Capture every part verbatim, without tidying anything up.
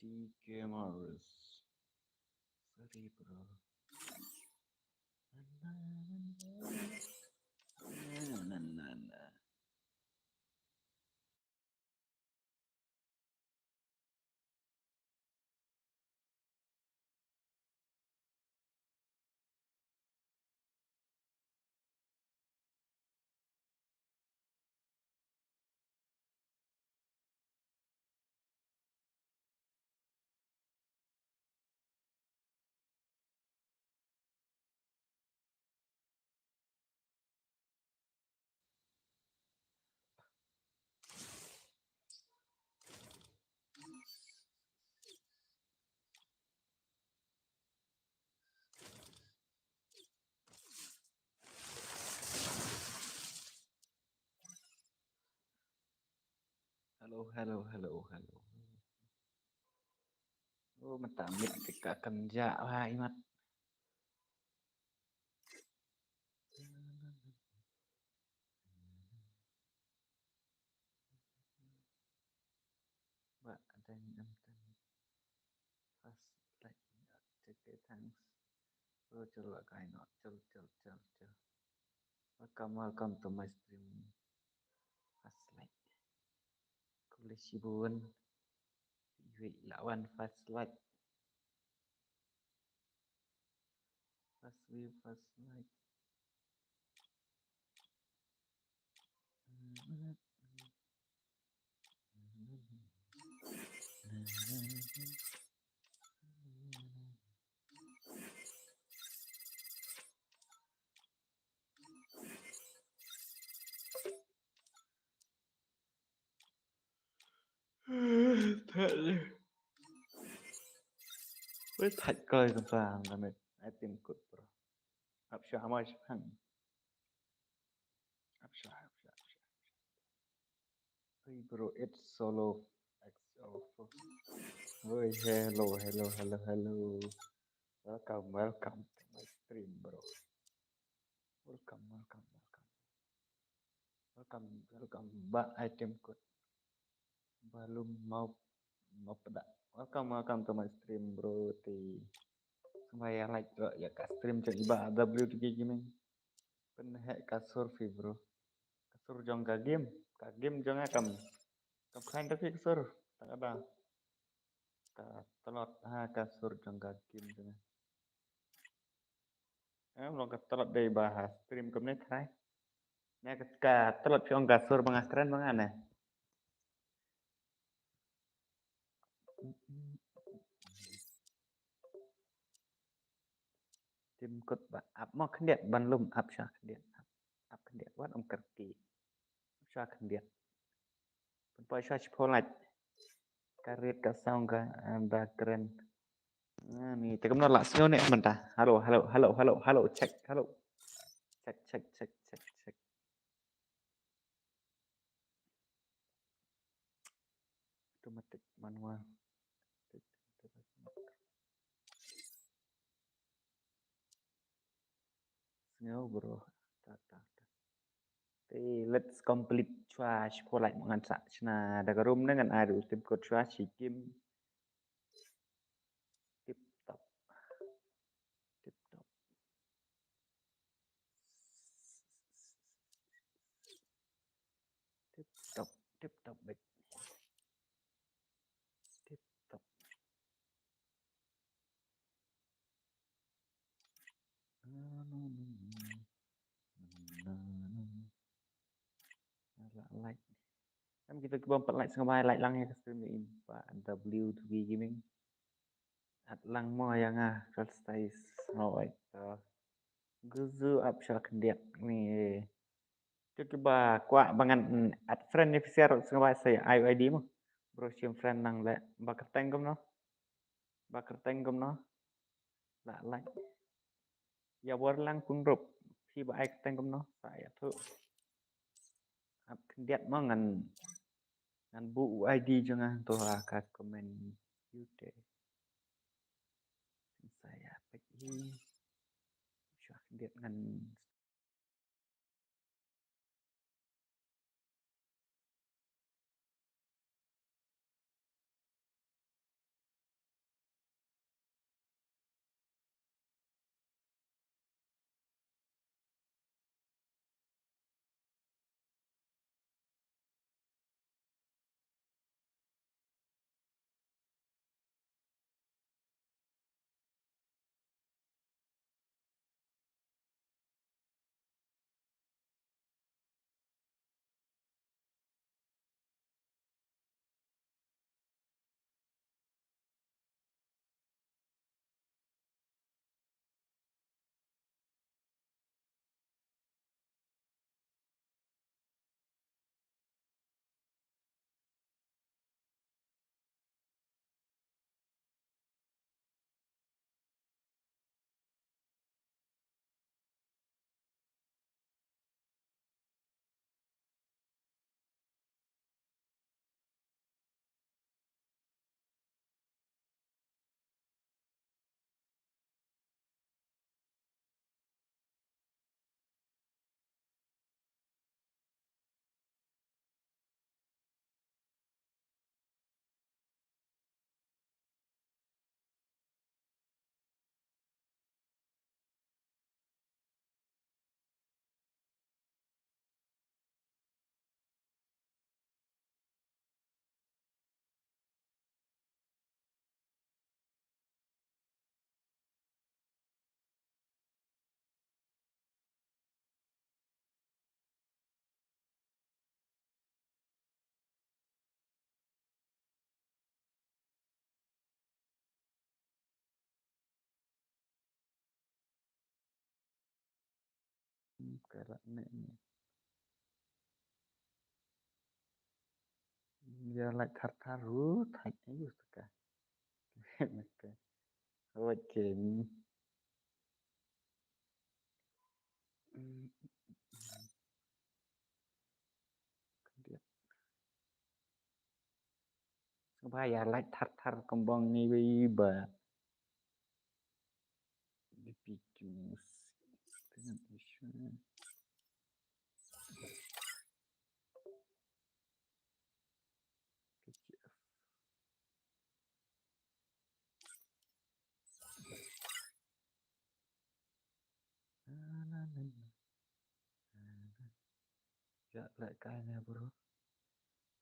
T K Morris. Sorry, bro. Na, na, na, na. Hello, hello, hello, hello. Oh, mynta mic te ka kynjah bha, i mat. Ba, dang em tang. First like. Okay, thanks. Oh, chal, la kai no. Chal, chal, chal, chal. Welcome, welcome to my stream. First like. Khublei shibun. Wei, la wan first like. First view, first like. Wei, thait kloi kumta, hangta me. Ai tim kut, bro. Ap sha, hamai sha phang. Ap sha, ap sha, ap sha. Hey, bro, it's solo X O four. Oi, hello, hello, hello, hello. Welcome, welcome to my stream, bro. Welcome, welcome, welcome. Welcome, welcome. Ba item code. Balum mau, mau peda. Welcome, welcome to my stream, bro. Te sngewbha ïa like, bro, ïa ka stream jong i Bah W two K Gaming. Pynheh ka sur phi, bro. Ka sur jong ka game. Ka game jong nga kam, kam khlaiñ da phi ka sur. Ta ka da. Ka tlot ha ka sur jong ka game jong nga. Em, long ka tlot dei ba ha stream kumne trai. Ne ka, ka tlot phi ong ka sur ba nga kren ba nga ne. Tim kut ba ap mo khyndiat ban lum ap sha khyndiat ap. Ap khyndiat wat ong kyrki. Ap sha khyndiat. Pynpoi sha shiphew lait. Ka rit ka sound ka, ah, da kren. Ah, ni te kumno la sngew ne mynta. Hello, hello, hello, hello, hello, check, hello. Check, check, check, check, check. Automatic, manual. Sngew, bro. Ta, ta, ta. Te let's complete shuwa shiphew lait mo ngan sa shna da ka room ne ngan ai ruh tim kut shuwa shi game. Tip top. Tip top. Tip top, tip top, bek. Tip top. Lah like. Em kita ki bym pat like, sngewbha like lang ïa ka stream ni, Bah W two K Gaming. At lang mo ïa nga ka stai sngew ai. To. Guzu ap sha khyndiat ni. Ki ba kwah ba ngan add friend ni phi sngewbha sa ai I D mo. Bro shim friend nang leh. Ba kyrteng kumno? Ba kyrteng kumno? Lah like. Ïa bor lang pun rup. Phi ba ai kyrteng kumno? Sa ïathuh. Ap khyndiat mo ngan, ngan buh u I D jong nga to ha ka comment. Ïa te. Sa ïa peit hi. Sha khyndiat ngan Ka la ne ne. Ya, like, thar thar ruh, thar ayu saka. Okay. Okay. Ba ya, like, thar thar kembang ni wei ba. Di pijus. Tengah isu. Ya, lehkai ne, bro.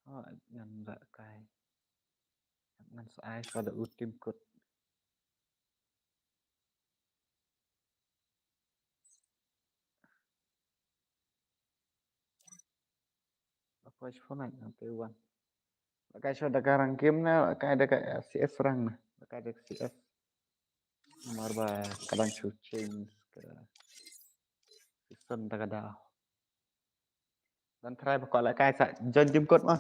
Oh, ngan lehkai. Ngan sa ai sa da u tim kut. Apa shu phone nang te wan. Lehkai shu da ka rang game na, lehkai da ka C S rang na. Lehkai da ka C S. Mar ba ka dang shu change ka season da ka da. Don trai ba kwah lehkai sa join tim kut ma.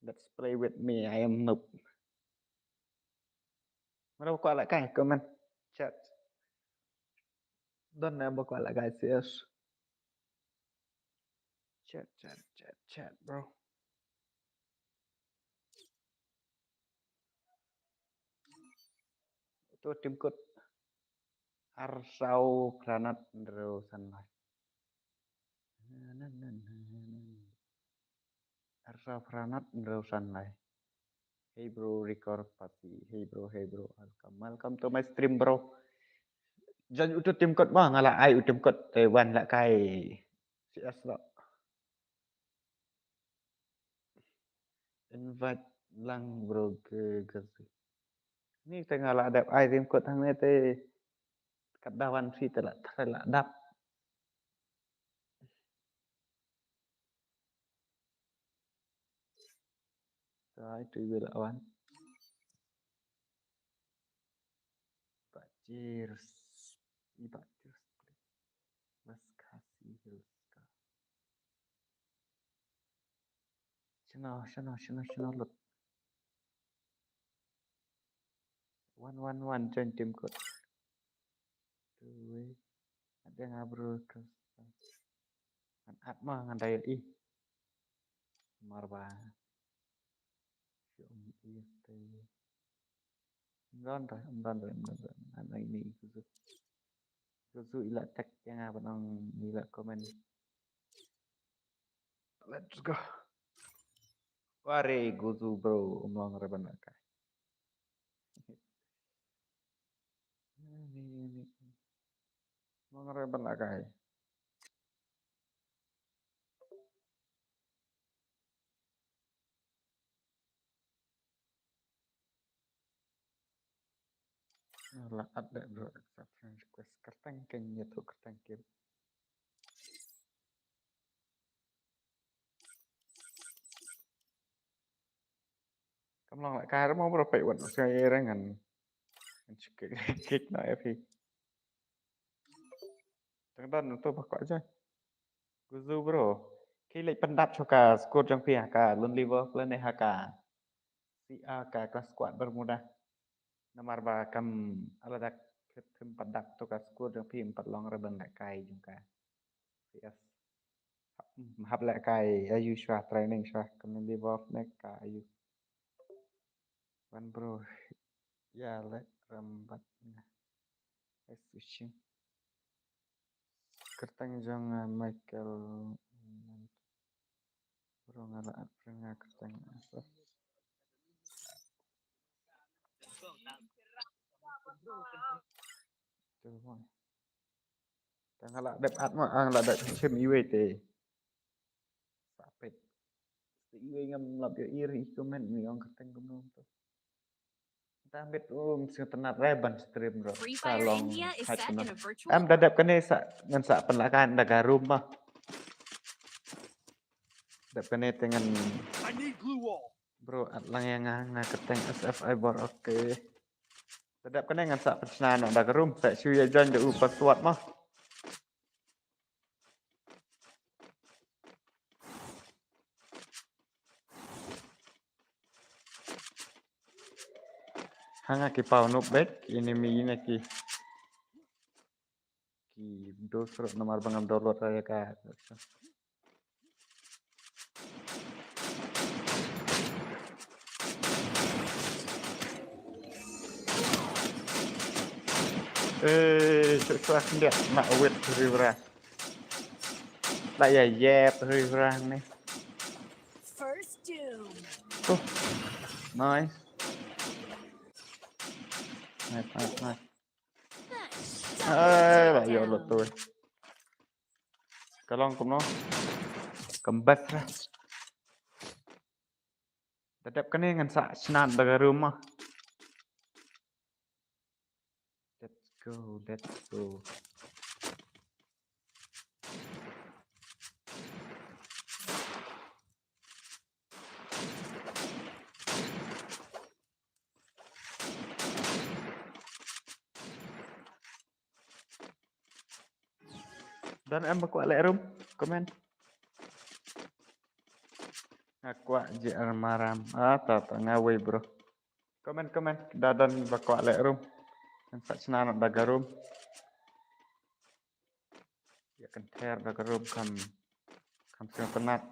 Let's play with me, I am noob. Mano ba kwah lehkai, comment, chat. Don ne ba kwah lehkai C S. Chat, chat, chat, chat, bro. Tu tim kut. Arsaw Pranat Drew Sanlai. Arsaw Pranat Drew Sanlai. Hey bro, record party. Hey bro, hey bro. Welcome, welcome to my stream, bro. Join u tu tim kut ma, nga la ai u tim kut te wan lehkai C S lo. Invite lang bro ke ke. Ni te nga la dep ai tim kut hangne te kat da wan si te la tre la dap. Te ai tu i la wan. Bajir. I bajir. West Khasi Hills ka. Shano, shano, shano, shano lut. Wan, wan, wan, join tim kut. Tu wei. Ada nga bro terus. Ngan add ma ngan dai i. Mar ba. Shum i te. Ym don re, ym don re, ym don re. Ngan ai ni kuzu. Kuzu i la tag ïa nga ban ong i la comment. Let's go. Ware kuzu bro, ym long re ban lehkai. Ym long re ban lehkai. La add da bro, accept friend request. Kyrteng kein ïathuh kyrteng kein. Kam long lehkai re mo bro, peit wat sngewsih re ngan. Ngan shu kick, kick noh ïa phi. Tang don uto ba kwah join. Kuzu bro. Ki leit pyndap shuh ka score jong phi ha ka Lonely Wolf lane ha ka C R ka Clash Squad Bermuda. Namar ba kam lada phim pyndap to ka score jong phi ym pat long re ban lehkai jong ka C S. Hap, hap lehkai ayu shuwa training shuwa ka Lonely Wolf ne ka ayu. Wan bro. Ïa leh rambat na. Ai switching. Kyrteng jong, uh, Michael. Bro nga la add friend nga kyrteng. Tu bro. Te nga la dep add ma, ah, nga la dep shim iwei te. Sa peit. Sa iwei ngam lap ïohi ri comment mi ong kyrteng kumno to. Tang bit um sngewtynnat re ban stream bro. Ka long haj kumno. Em da dep kane sa ngan sa pynlehkai da ka room ma. Dep kane te ngan. Bro, add lang ïa nga, nga kyrteng S F I bor, okay. Da dep kane ngan sa pynshna noh da ka room, sa shu ïa join da u password ma. Hanga ki paw nuk bek, ini mi ini ki. Ki dos rot nomor bangam download raya ka. Eh, cuk cuk dia nak wet riwra. Tak ya yep riwra ni. First doom. Oh, nice. Nice, nice, nice. Eh, ba yo lo tu. Ka long kumno? Kambas lah. Da dep kane ngan sa shna da ka room ah. Let's go, let's go. Don em ba kwah leh room, comment. Nga kwah J R Maram. Ah, ta ta nga wei bro. Comment, comment. Da don ba kwah leh room. Ngan sa shna noh da ka room. Ïa kynthar da ka room kham kham sngewtynnat.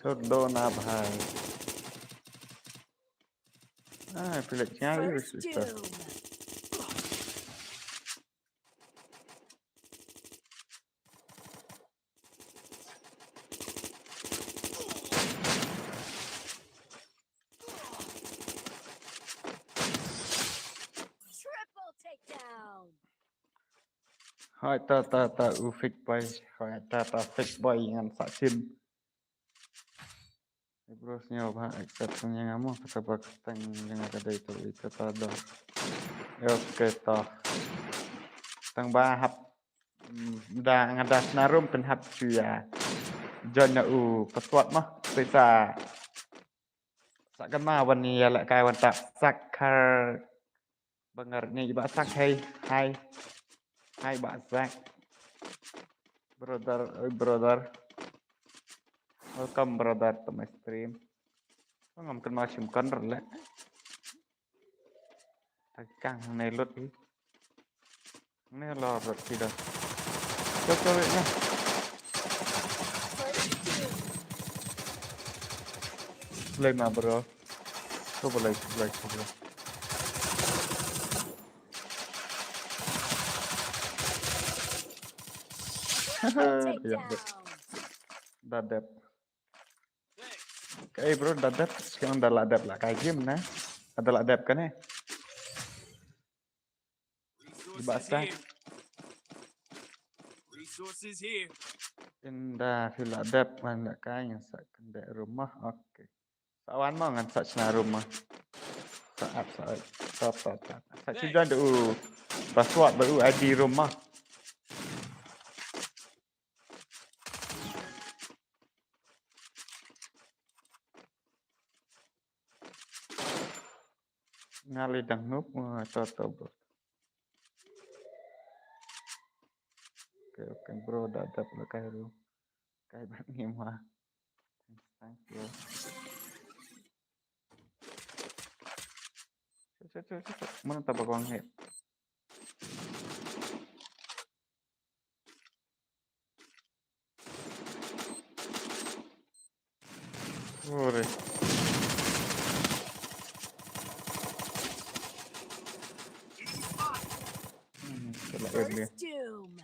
Sot do na bhai. Ah, phi leh jngai. First doom. Triple takedown. Hai ta ta ta u fake boy. Hai ta ta fake boy ngan sa sim. Bro, sñiaw ba accept ïa nga mo, kata ba ka tang ïa nga ka dei to, ita ta da. Ya, okay to. Tang ba hap, mm, da nga da shna room pynhap shu ïa join na u password mo. Pisa sa kan ma wan ïa la kai wan ta sak kar. Bangar ni ba sak, hai, hai. Hai ba sak. Brother, oi brother. Welcome brother to my stream. Ngam kan ma shim kan rle. Takang ne lut hi. Ne lo rot sida. Chop chop ne. Lei ma bro. Coba lagi, coba lagi, coba lagi. Dadep. Kai bro, dadep. Sekarang dah ladep lah kai game na. Ada ladep kan eh? Resources here. Inda phi la dep man la kai ngan sa kynda room. Okay. Sa wan mo ngan sa shna room. Sa ap sa ap. Sa ap sa ap. Sa shu join da u password ba u I D room. Nga lei dang noob, nga to to bro. Okay, okay bro, da dap la kai ru. Kai ban ngim ha. Thanks, thanks bro. Cuk, cuk, cuk, cuk. Mana ta ba kong he. Ore. Hmm, kena dia. First doom.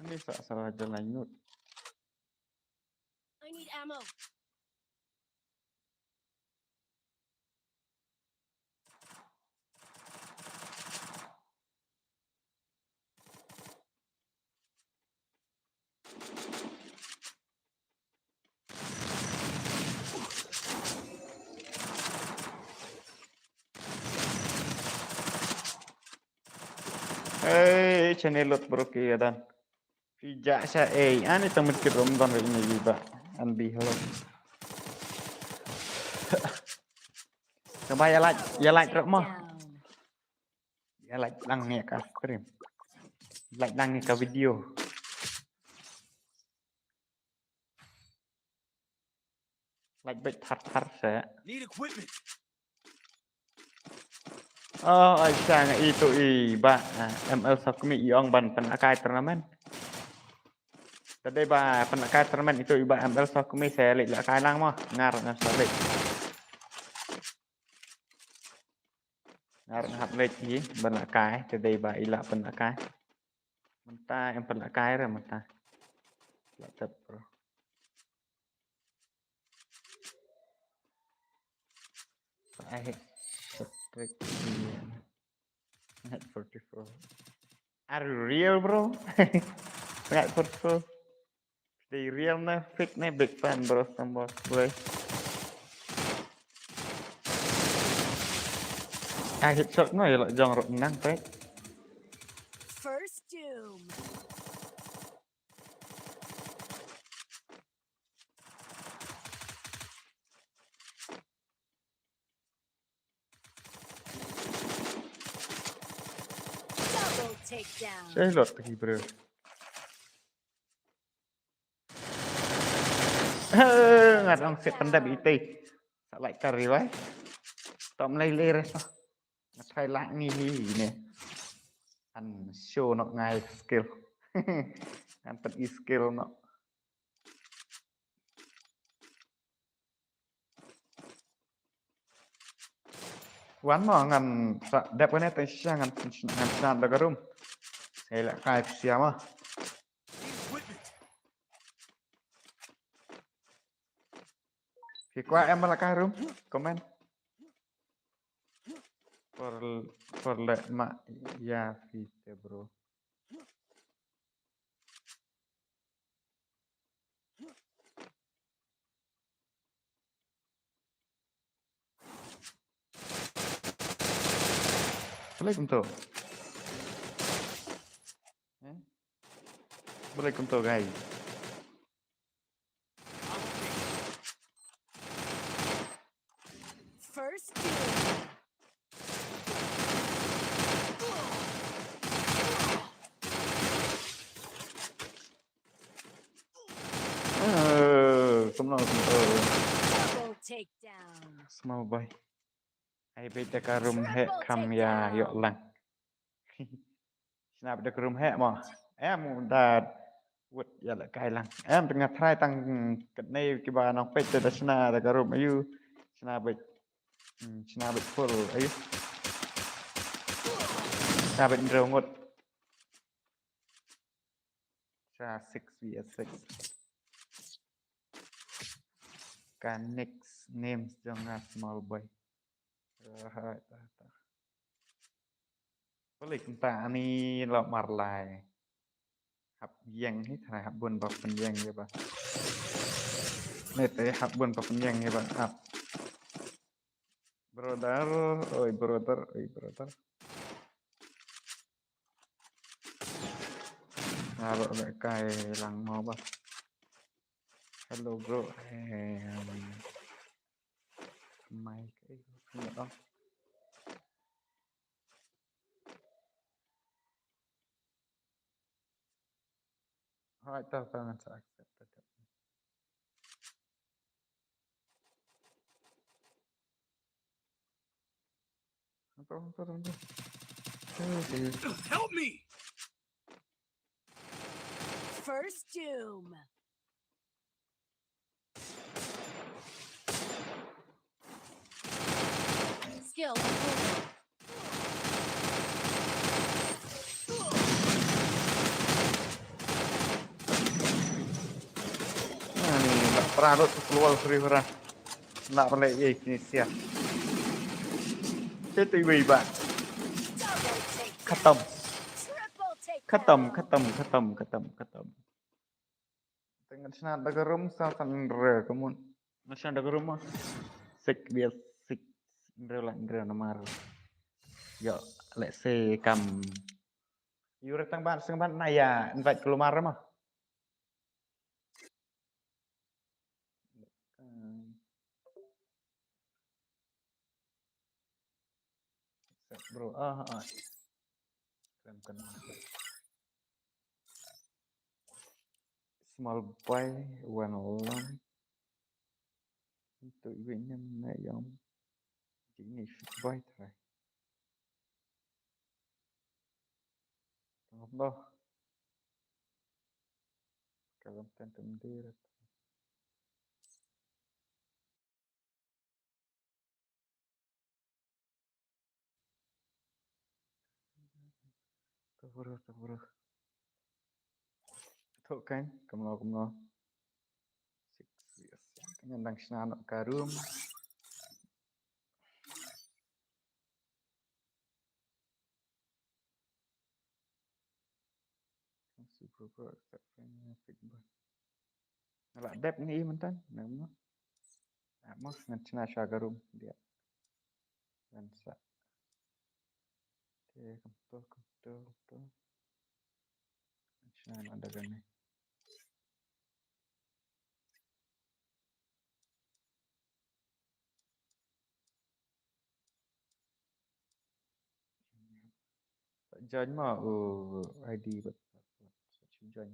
Ani sa salah jalan nyut. I need ammo. Ei, channel lut bro ki adan. Phi ja sha ei, ani tang mit ki rum don ri ni ba. An bi hello. Ka ba ya like, ya like rok mo. Ya like lang ni ka stream. Like lang ni ka video. Like big thar thar se. Need equipment. Oh, ai sa nga itu i ba ah, M L Sokmi i ong ban pen akai tournament. Tadi ba pen akai tournament itu i ba M L Sokmi se lik la kai lang mo. Ngar na sa lik. Ngar na hap lik i ban akai tadi ba i la pen akai. Mynta em pen akai re mynta. La tep bro. I hit trick. Hit forty-four. Are you real, bro? Hit forty-four. They real na fake na big fan, bro. Some boss play. I hit shot no, you like jong rok nang, right? First doom. Double takedown. Sai lot lagi, bro. Ngat ang set pendap ite. Tak like kari wai. Tom lai lai res. Ngat try like ni ni ni. An show nok ngai skill. Ngan pet i skill nok. Wan mo ngan sa dep kane te sha ngan ngan sa da ka room. Sai la kai sia mo. Ki kwah em la kai room. Comment. Por por le ma ya fi te bro. Assalamualaikum tu. Eh? Assalamualaikum tu, guys. First doom. Eh, kumno, kumno. Double takedown. Small boy. Ai beit da ka room he kam ya yok lang. Shna beit da ka room he mo. Em da wut ya la kai lang. Em tengah try tang katne kiba nong peit da shna da ka room ayu. Shna beit. Hmm, shna beit full ayu. Shna beit nrew ngut. Sha six versus six. Ka next names jong nga small boy. Alright, ta, ta. Balik nta ani lo marlai. Hap yang hi, trai hap bun ba pen yang ya ba. Ni te hap bun ba pen yang ya ba. Hap. Brother, oi brother, oi brother. Nga ruh leh kai lang mo ba. Hello bro. Em, mai kai, ngat ong. Hai, ta ta ngan sa accept ta. Help me. First doom. Skill approval. Ani, nak pernah lut keluar seri orang. Nak balik ye kini sia. Te tu iba iba. Khatam. Khatam, khatam, khatam, khatam, khatam. Tengah shna da ka room sa san re kamun. Nga shna da ka room ma. Sik biar sik. Nre la nre namar. Yo, let's say kam Ïa re tang ban seng ban na ïa invite keluar mah. Accept, bro. Ah, ah. Kren kena. Small boy, one line. Untuk ibu ni mana yang ini boy try. Tengok dah. Kalau tentu dia. Tawara, tawara. Tok kan, kumno, kumno. Six years. Ngan dang shna noh ka room. Super Pro, accept friend, pick ba. Nga la dep ngi mynta, nang mo. Ah, mo ngan shna sha ka room dia. Ngan sa. Te kam to, kam to, kam to. Ngan shna na da kane. Join ma u I D bad password. Join.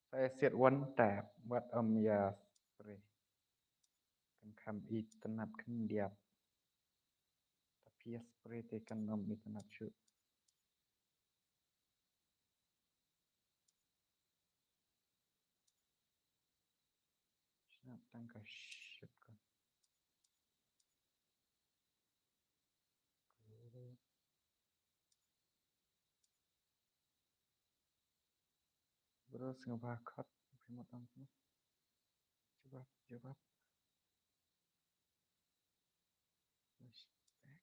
Sa ïa siat one tap, wat ym ïa spray. Kan kham itynnad khyndiat. Tapi ïa spray te kan ym itynnad shuh. Shna tang ka shit ka. Bro, sngewbha khot, phi mut ong phi. Jubab, jubab. Respect.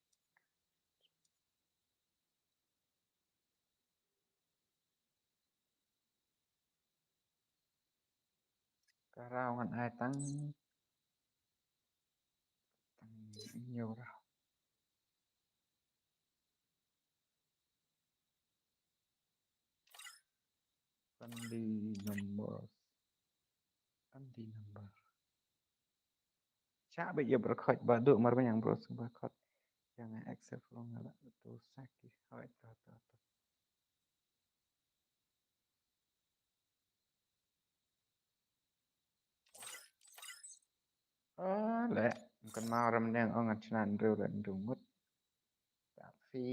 Ka raw ngan ai tang, tang hynñiew raw. Kan di number. Kan di number. Cha ba ïa bro khot ba duk mar ba yang bro sngewbha khot. Yang accept long la tu saki. Hoi, to, to, to. Ah, le. Kan ma ram neng ong ngan shna hynriew le hynriew ngut. Tapi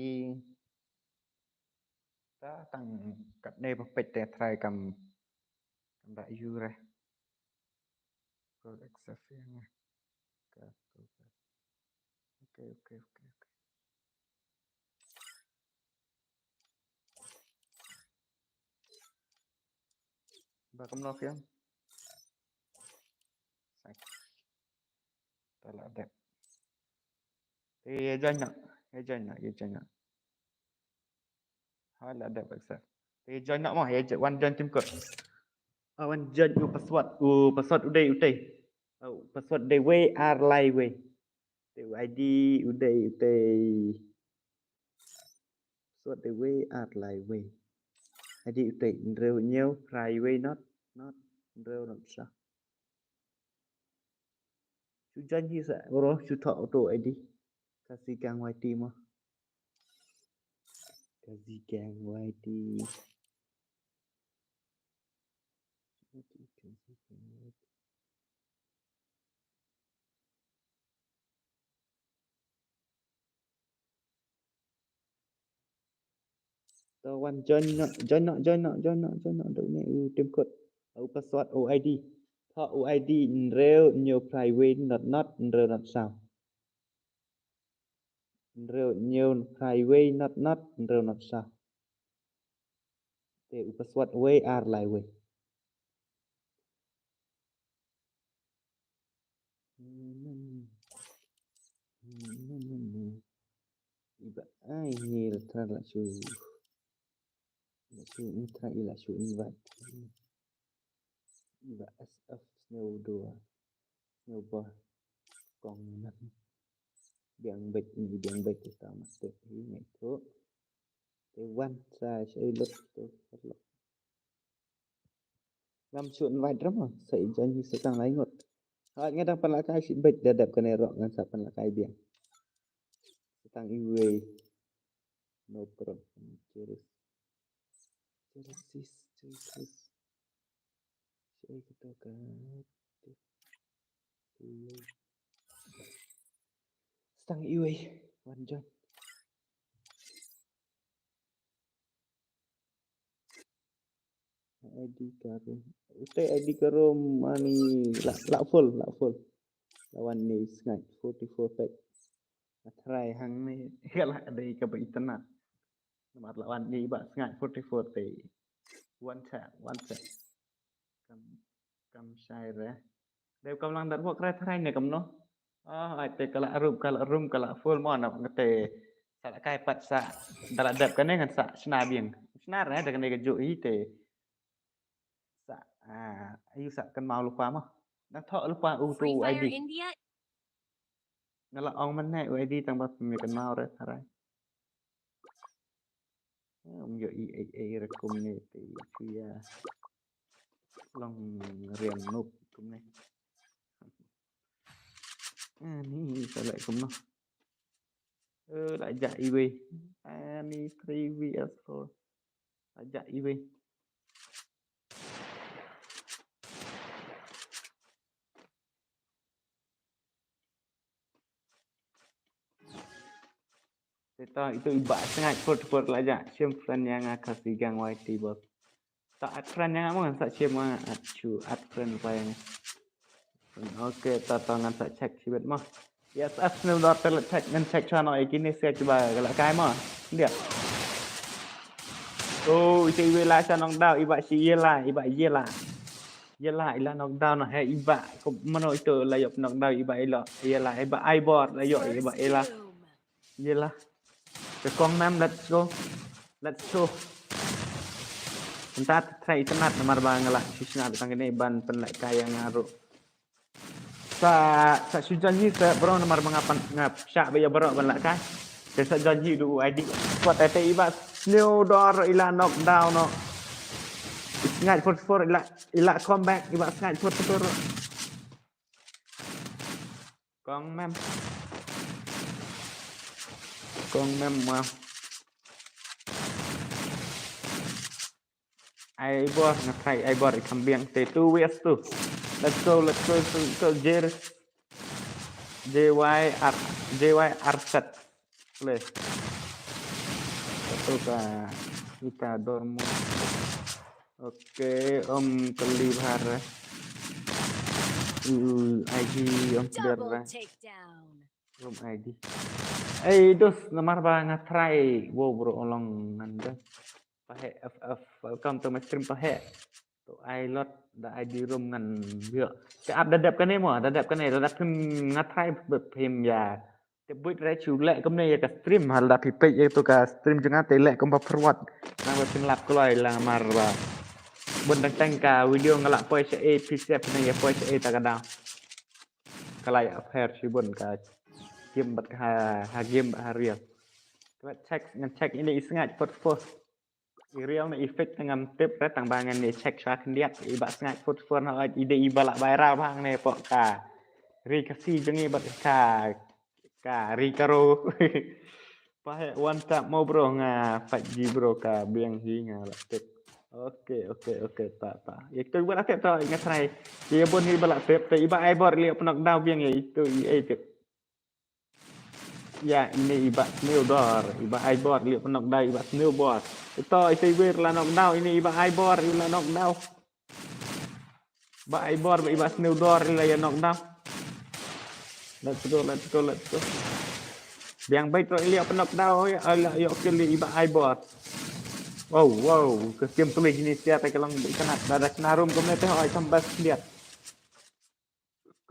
ta tang katne ba peit te try kam, kam da ïu re. Pro X F ïa nga. Ka, ka, ka. Okay, okay, okay, okay. Ba kumno phi ong? Sak. Ta la dep. Te ïa join noh, ïa join noh, ïa join noh. Ha, la dep accept. Te join noh mo, ïa jo-, wan join team code. Ah, wan join u password, u password u dei u tei. Ah, u password dei wei ar lai wei. Te u I D u dei u tei. Password dei wei ar lai wei. I D u tei hynriew hynñiew phra wei not, not hynriew not sa. Shu join hi sa, bro, shu thoh u to I D. Ka Zi Gang Y T mo. Ka Zi Gang Y T. To wan join noh, join noh, join noh, join noh, join noh. Dei ne u team code. U password, u I D. Thoh u I D hynriew hynñiew phra wei not not hynriew not saw. Hynriew hynñiew phra wei not not hynriew not saw. Te u password wei ar lai wei. Iba ai ni la tra la shu. La shu ni tra i la shu invite. Iba S F snow dua. Snow ba. Kong nan. Biang beit, ini biang beit kita mesti ini tu. Te wan sa shai lut tu. Ngam shu invite ram sa i join hi sa tang lai ngut. Ha, nga dang pynlehkai shi beit da dep kane rok ngan sa pynlehkai biang. Sa tang iwei. No problem. Cheers. Cheers, sis. Cheers, sis. Shai kita ka. Sa tang iwei. Wan join. I D ka room. Ute I D ka room ani la la full, la full. Lawan ni sngaid forty-four pack. Nga try hangne ka la dei kaba itynnad. Namar lawan ni ba sngaid forty-four te. One tap, one tap. Kam kam shai re. Dei kam lang dat wok re tharai ne kamno. Ah, ai te ka la room, ka la room, ka la full mo na nga te. Sa la kai pat sa da la dep kane ngan sa shna biang. Shna re da kane ka ju i te. Sa ah, ayu sa kan mau lupa mo. Nang tho lupa u tu Free Fire I D. India. Nga la ong man ne u I D tang ba pynmih kan mau re tharai. Ym ïohi ei ei re kumne te ïa long riam nup kumne. Ani sa leh kumno. Eh, la jah iwei. Ani three V S four. La jah iwei. Te to itu i Bah Sngaid put put la jah shim friend ïa nga ka Khasi Gang Y T bos. To add friend ïa nga mo ngan sa shim mo add chu add friend pa ïa nga. Okay to to ngan sa check shibit mo. Yes, as sniew dor te la check ngan check chwa no ïa kine sia kiba la kai mo. Ndia. Oh, ite iwei la sa knock down i Bah shi ïela, i Bah ïela. Ïela i la knock down no he i Bah ko mano ito la ïoh knock down i Bah ïela. Ïela i Bah Aibor la ïoh i Bah ïela. Ïela. Te kong mem, let's go. Let's go. Mynta te try itynnad namar ba nga la shu shna tang kine ban pynlehkai ïa nga ruh. Sa sa shu jan hi sa bro namar ba nga pan nga pynshah ba ïa bro ban lehkai. Te sa jan hi du I D. Kwat te i Bah sniew dor i la knock down no. I Sngaid forty-four i la i la comeback i Bah Sngaid forty-four. Kong mem. Kong mem ma. Ai bor nga try ai bor i kham biang te two vs two. Let's go, let's go, let's go, Jer. J Y R, J Y R set. Play. Satu ka ita dormo. Okay, om kali bhar. Uh, I D om clear. Double takedown. Om I D. Eh, dos namar ba nga try. Wow, bro, olong nanda. Pahe F F, welcome to my stream pahe. To ai lot da I D room ngan bio. Te ap da dep kane mo, da dep kane, da dep phim nga try phim ya. Te buit re chu leh kumne ya ka stream hal da phi peit ya to ka stream jong nga te leh kum ba forward. Nang ba phin lap kloi la mar ba. Bun dang tang ka video nga la poi sha A P C F ne ya poi sha A ta ka da. Ka la ya pher shi bun ka game bat ha ha game bat ha real. Ka check ngan check ini i Sngaid pot pot. I real ne i fake te ngam tip re tang ba ngan ne check sha khyndiat i Bah Sngaid forty-four na oi i dei i ba la viral bha ne pok ka ri ka si jong i bad ka ka ri ka ro. Pahe one tap mo bro nga fight ji bro ka biang hi nga la tip. Okay, okay, okay, ta ta. Ïa kito ba la tip to nga try. Ïa bun hi ba la tip te i ba ai bor li pnok daw biang ïa itu i ai tip. Ïa, ine i Bah Sniew Dor, i Bah Aibor, lieh pynok daw i Bah Sniew Bor. Ito, ito i wir la nok daw, ine i Bah Aibor, i la nok daw. Bah Aibor, i Bah Sniew Dor, i la ïa nok daw. Let's go, let's go, let's go. Biang beit ro i lieh pynok daw, ïa, i la ïoh kill i Bah Aibor. Wow, wow, ka skem tulis ini sia te ka long itynnad, da da sna room kumne te, oi, tam bas liat.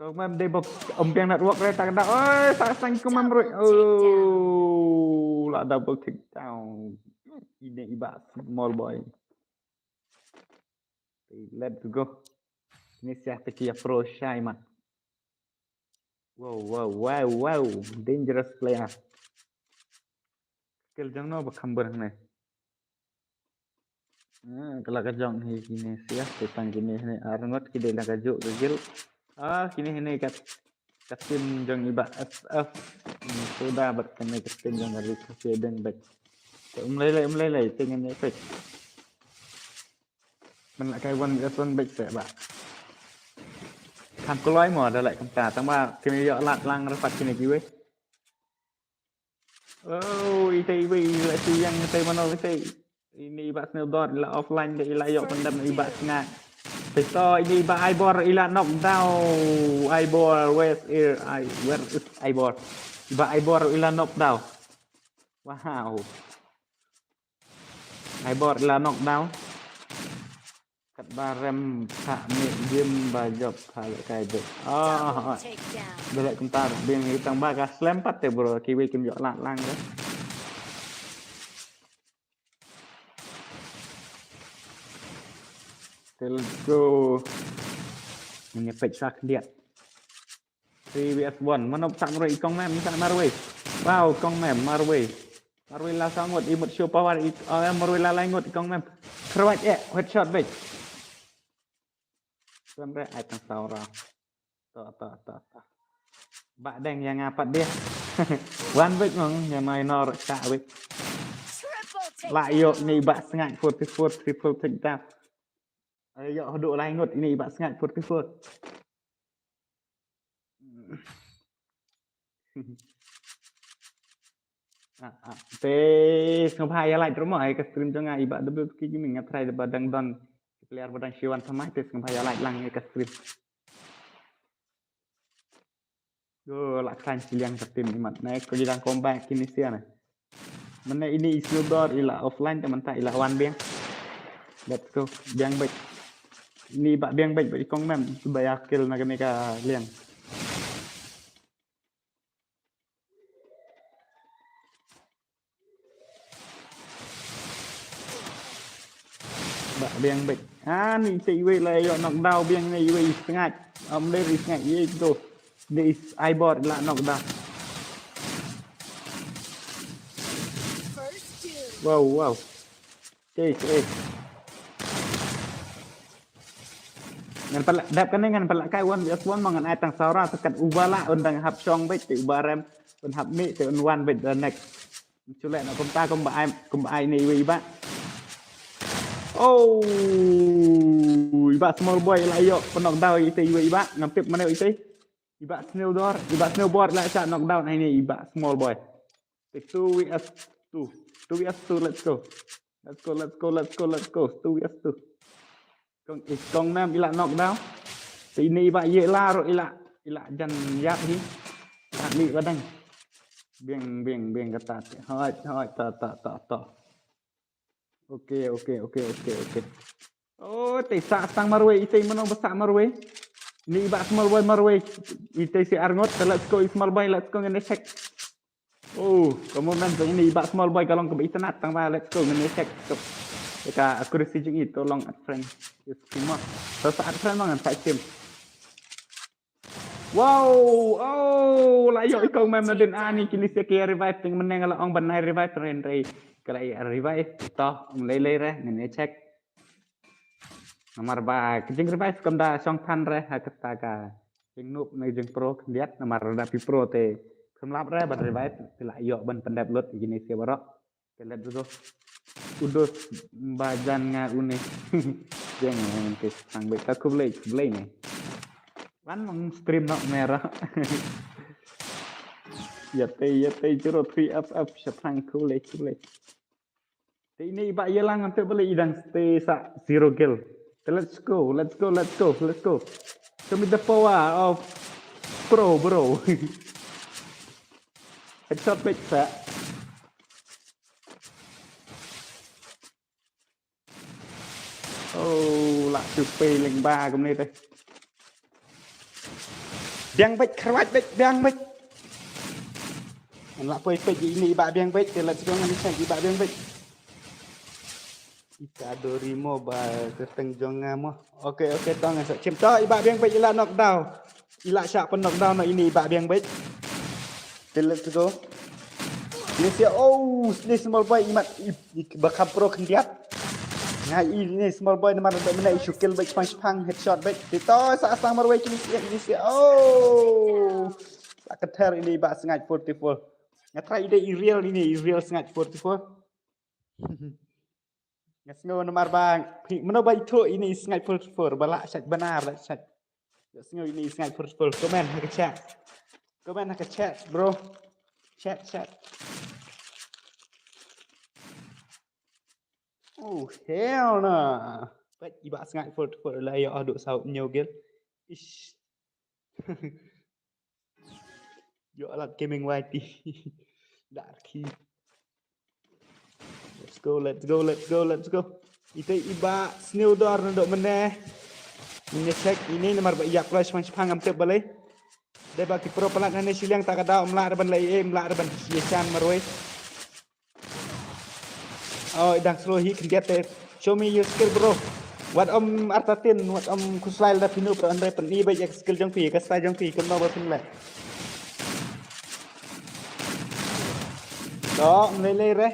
Kong mem dei bok om biang network re ta ka da. Oi, sa sang kong mem roi. Oh, la double takedown. Ine i Bah small boy. Let's go. Ini sia te ki ïa pro shai mat. Wow, wow, wow, wow. Dangerous player. Skill jong no ba kham bor ne. Ah, ka la ka jong hi kine sia, te tang kine ne arngot ki dei la ka juk ka gil. Ah, kine ne kat, ka team jong i Bah S F. Hmm, suda bat kane ka team jong ka Rick ka deng bet. Te um lei lei, um lei lei, te ngan ne pek. Man la kai one versus one bet se ba. Kham kloi mo da lei kumta, tang ba kine ïoh lad lang ra pat kine kiwei. Oh, ite iwei, ila si yang ite mano ite. Ini i Bah Snew Dor, ila offline de, ila ïoh pyndem i Bah Sngak. Pistol ini i Bah Aibor, ila knockdown. Aibor, where is I, where is Aibor? I Bah Aibor, ila knockdown. Wow. Aibor, ila knockdown. Katba rem pha mih gim ba jop pha leh kai bek. Oh, oh, oh. Takedown. Bela kumta biang i tang ba ka slem pat te bro, kiwei kim ïoh lad lang de. Te let's go. Ngin ïa peit sa khyndiat. Three V S one. Mano pynsak marwei, i Kong Mem pynsak marwei. Wow, Kong Mem marwei. Marwei la saw ngut, i mut show power, i, oh, marwei la lai ngut, i Kong Mem. Khrwat eh, headshot bek. Tuan re, ai tang saw ra. To, to, to, to. Bah deng ïa nga pat dia. Wan bek ngong, ïa mai nor ka bek. Triple takedown. La ïoh ni Bah Sngak forty-four, triple takedown. Ai ïoh haduh lai ngut ini i Bah Sngak forty-four. Ah, ah. Te sngewbha ïa like ruh mo ïa ka stream jong nga i Bah W P K Gaming, nga try da ba dang don player ba dang shiwan thymmai, te sngewbha ïa like lang ïa ka stream. Go la khlaiñ shiliang ka team imat. Nai ko ji dang comeback kine sia na. Mane ini i Snew Dor i la offline te mynta i la wan biang. Let's go. Biang bek. Ini ba biang bek ba i Kong Mem. Ba ïa kill na kane ka liang. Ba biang bek. Ah, ni te iwei la ïoh knockdown biang ni iwei i Sngak. Am le i Sngak iwei tu. Ni i Aibor la knockdown. First kill. Wow, wow. Cei, cei. Ngan pala dap kane ngan pala kai one versus one ma ngan ai tang saw ra, skat uba la un dang hap shong bek te uba rem un hap mih te un wan bek the next. Chule na kumta kumba ai, kumba ai ne iwei i Bah. Oh, i Bah Small Boy la ïoh knockdown ite iwei i Bah, ngam tip mane ite. I Bah Snew Dor, i Bah Snew Dor la shah knockdown ai ne i Bah Small Boy. Two versus two. Two versus two, let's go. Let's go, let's go, let's go, let's go. Two versus two. Kong, i Kong Mem i la knockdown. Te ini i Bah Ye la ruh i la, i la jan ïap hi. Ah, ni ba dang. Biang, biang, biang kata. Hoi, hoi, ta, ta, ta, ta. Okay, okay, okay, okay, okay. Oh, te sa sang marwei, ite mano ba sa marwei. Ni i Bah Small Boy marwei. Ite si arngot, te let's go, i Small Boy, let's go, ngin check. Oh, ka moment jong ini i Bah Small Boy ka long kaba itynnad tang ba, let's go, ngin ïa check. Ka accuracy jong i to long at friend. Yes, team up. To sa at friend long at side team. Wow, oh, la ïoh i Kong Mem na dien ani kine sia ki revive, te mynne nga la ong ban ai revive ren re. Ka la ïa revive to, um lei lei re, ngin ïa check. Namar ba ka jing revive kam da shong than re ha kata ka jing noob ne jing pro khyndiat, namar da phi pro te kham lap re ban revive, te la ïoh ban pyndep lut ïa kine sia baroh. Te let's go. Udos ba jan nga une. Jeng te sang bek ta khublei khublei ne. Wan mong stream nok merah. Ya te ya te zero three up up sha thang khublei khublei. Te ini i Bah Yelang ante bale i dang stay sa zero kill. Te let's go, let's go, let's go, let's go. Show me the power of pro, bro. Headshot bek sa. Oh, la tu pe leng ba kumne te. Biang bek, khrwat bek, biang bek. Ngan la poi pek ini i Bah biang bek, te let's go ngan check i Bah biang bek. Ita Dorimo ba kyrteng jong nga mo. Okay, okay, to ngan sa chim to i Bah biang bek i la knockdown. I la shah pynnock down noh ine i Bah Biang Beit. Te let's go. Ine sia, oh, ine small boy i mat i, i ba kham pro khyndiat. Nga i ine small boy namar da mynne i shu kill beit shipang shipang headshot beit. Te to sa sdang marwei kine sia, ine sia. Oh. Sa ka ter ine i Bah Sngaid forty-four. Nga try i dei i real ine i real Sngaid forty-four. Nga sngew namar ba phi, mano ba ithuh ine i Sngaid forty-four ba la shait bana la shait. Nga sngew ine i Sngaid forty-four. Comment ha ka chat. Comment ha ka chat, bro. Chat, chat. Oh, hell no. But i Bah Sngaid forty-four la ïoh haduh saw hynñiew kill. Ish. Ïoh lad Gaming Y T. Dar ki. Let's go, let's go, let's go, let's go. Ite i Bah Sniewdor naduh mynne. Ngin check ine namar ba ïap kloi shipang shipang ngam tip balei. Dei ba ki pro palat hangne shiliang ta ka daw, ym lah ruh ban leh ei, ym lah ruh ban ïashan marwei. Oh, i dang slow hi khyndiat te. Show me your skill, bro. Wat ym artatien, wat ym khuslai lada phi noob ruh, hynrei pyni beit ïa ka skill jong phi, ka style jong phi, kumno ba phin leh. To, ym lei lei re.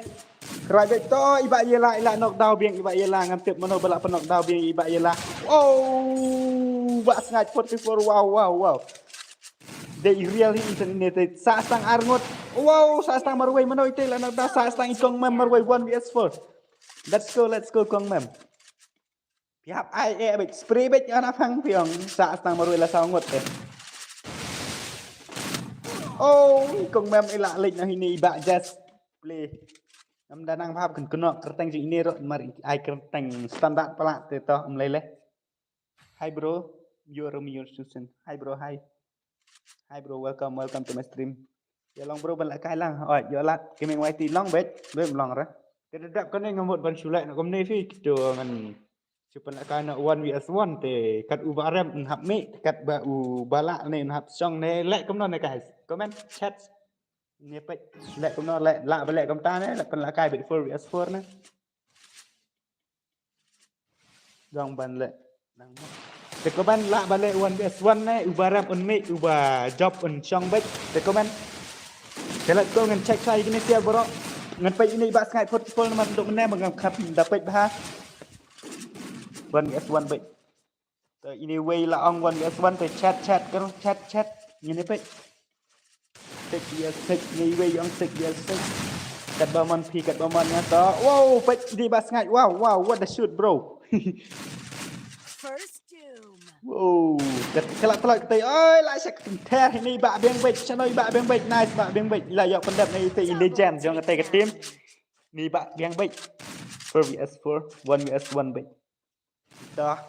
Khrwai beit to, i Bah Ïela, i la knock down biang, i Bah Ïela, ngam tip mano ba la pyn knock down biang, i Bah Ïela. Oh, Bah Sngaid forty-four, wow, wow, wow. Dei i real hi ine te, sah sdang ar ngut. Wow, sah sdang marwei, mano ite la knock down, sah sdang i Kong Mem marwei, one v s four. Let's go, let's go, Kong Mem. Phi hap ai eh beit, spray beit ïa na phang phi ong, sah sdang marwei la saw ngut te. Oh, i Kong Mem i la leit noh ine i Bah Just Play. Ngam da nang hap kyn kynnoh kyrteng jong ine ruh, mar ai kyrteng standard palat te to, ym lei lei. Hi bro, you're a Susan. Hi bro, hi. Hi bro, welcome, welcome to my stream. Ïa long bro, ban lehkai lang. Oi, ïa lad Gaming Y T long beit, beit long re. Te da dep kane nga mut ban shu leh na kumne phi, kito ngan shu pynlehkai na one v s one te, kat u Bah Rem un hap mih, kat ba u Bah Lah ne un hap shong ne, leh kumno ne guys. Comment, chat. Ne peit, leh kumno leh, lah ba leh kumta ne, leh pynlehkai beit four v s four ne. Dang ban leh. Te ko ban lah ba leh one v s one ne, u Bah Rem un mih, u Bah Job un shong beit. Te ko ban. Te let's go, ngan check shwa ïa kine sia bro. Ngan peit ine i Bah Sngaid forty-four namar duk mynne ba ngam kham da peit bha. One v s one beit. Te ine wei la ong one v s one te chat chat kano chat chat. Ngin ïa peit. Sek ïa sek, ngi wei ong sek ïa sek. Katba mon phi, katba mon nga to. Wow, peit ine i Bah Sngaid. Wow, wow, what a shoot, bro. First doom. Wow, kat kala kala katei. Oi, la shak kynter ine i Bah Biang Beit. Shano i Bah Biang Beit. Nice Bah Biang Beit. La ïoh pyndep ne ite i legend jong katei ka team. Ine i Bah Biang Beit. Four v s four, one v s one beit. Dah.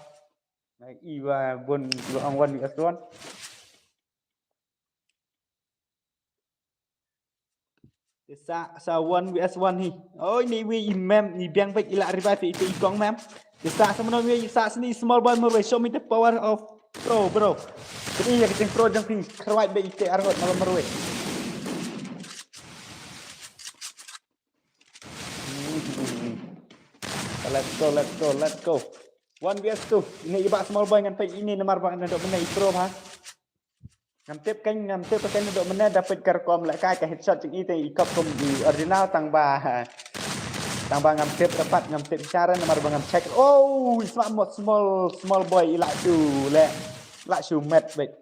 Nai i ba bun ba ong one v s one. Te sa sa one v s one hi. Oh, ine i wei i Mem, i Biang Beit i la revive ite i Kong Mem. Te sa sa mano wei sa sini small boy marwei, show me the power of pro, bro. Te ïa ka jingpro jong phi khrwai beit ite arngut malam marwei. Let's go, let's go, let's go. One v s two. Ine i Bah Small Boy ngan peit ine namar ba naduh mynne i pro bha. Ngam tip kan, ngam tip kan naduh mynne da peit ka rukom lehkai ka headshot jong i te i kop kum i original tang ba. Tang ba ngam tip dapat, ngam tip cara namar ba ngam check. Oh, i Small, Small, Small Boy i lah shu leh. Lah shu met beit.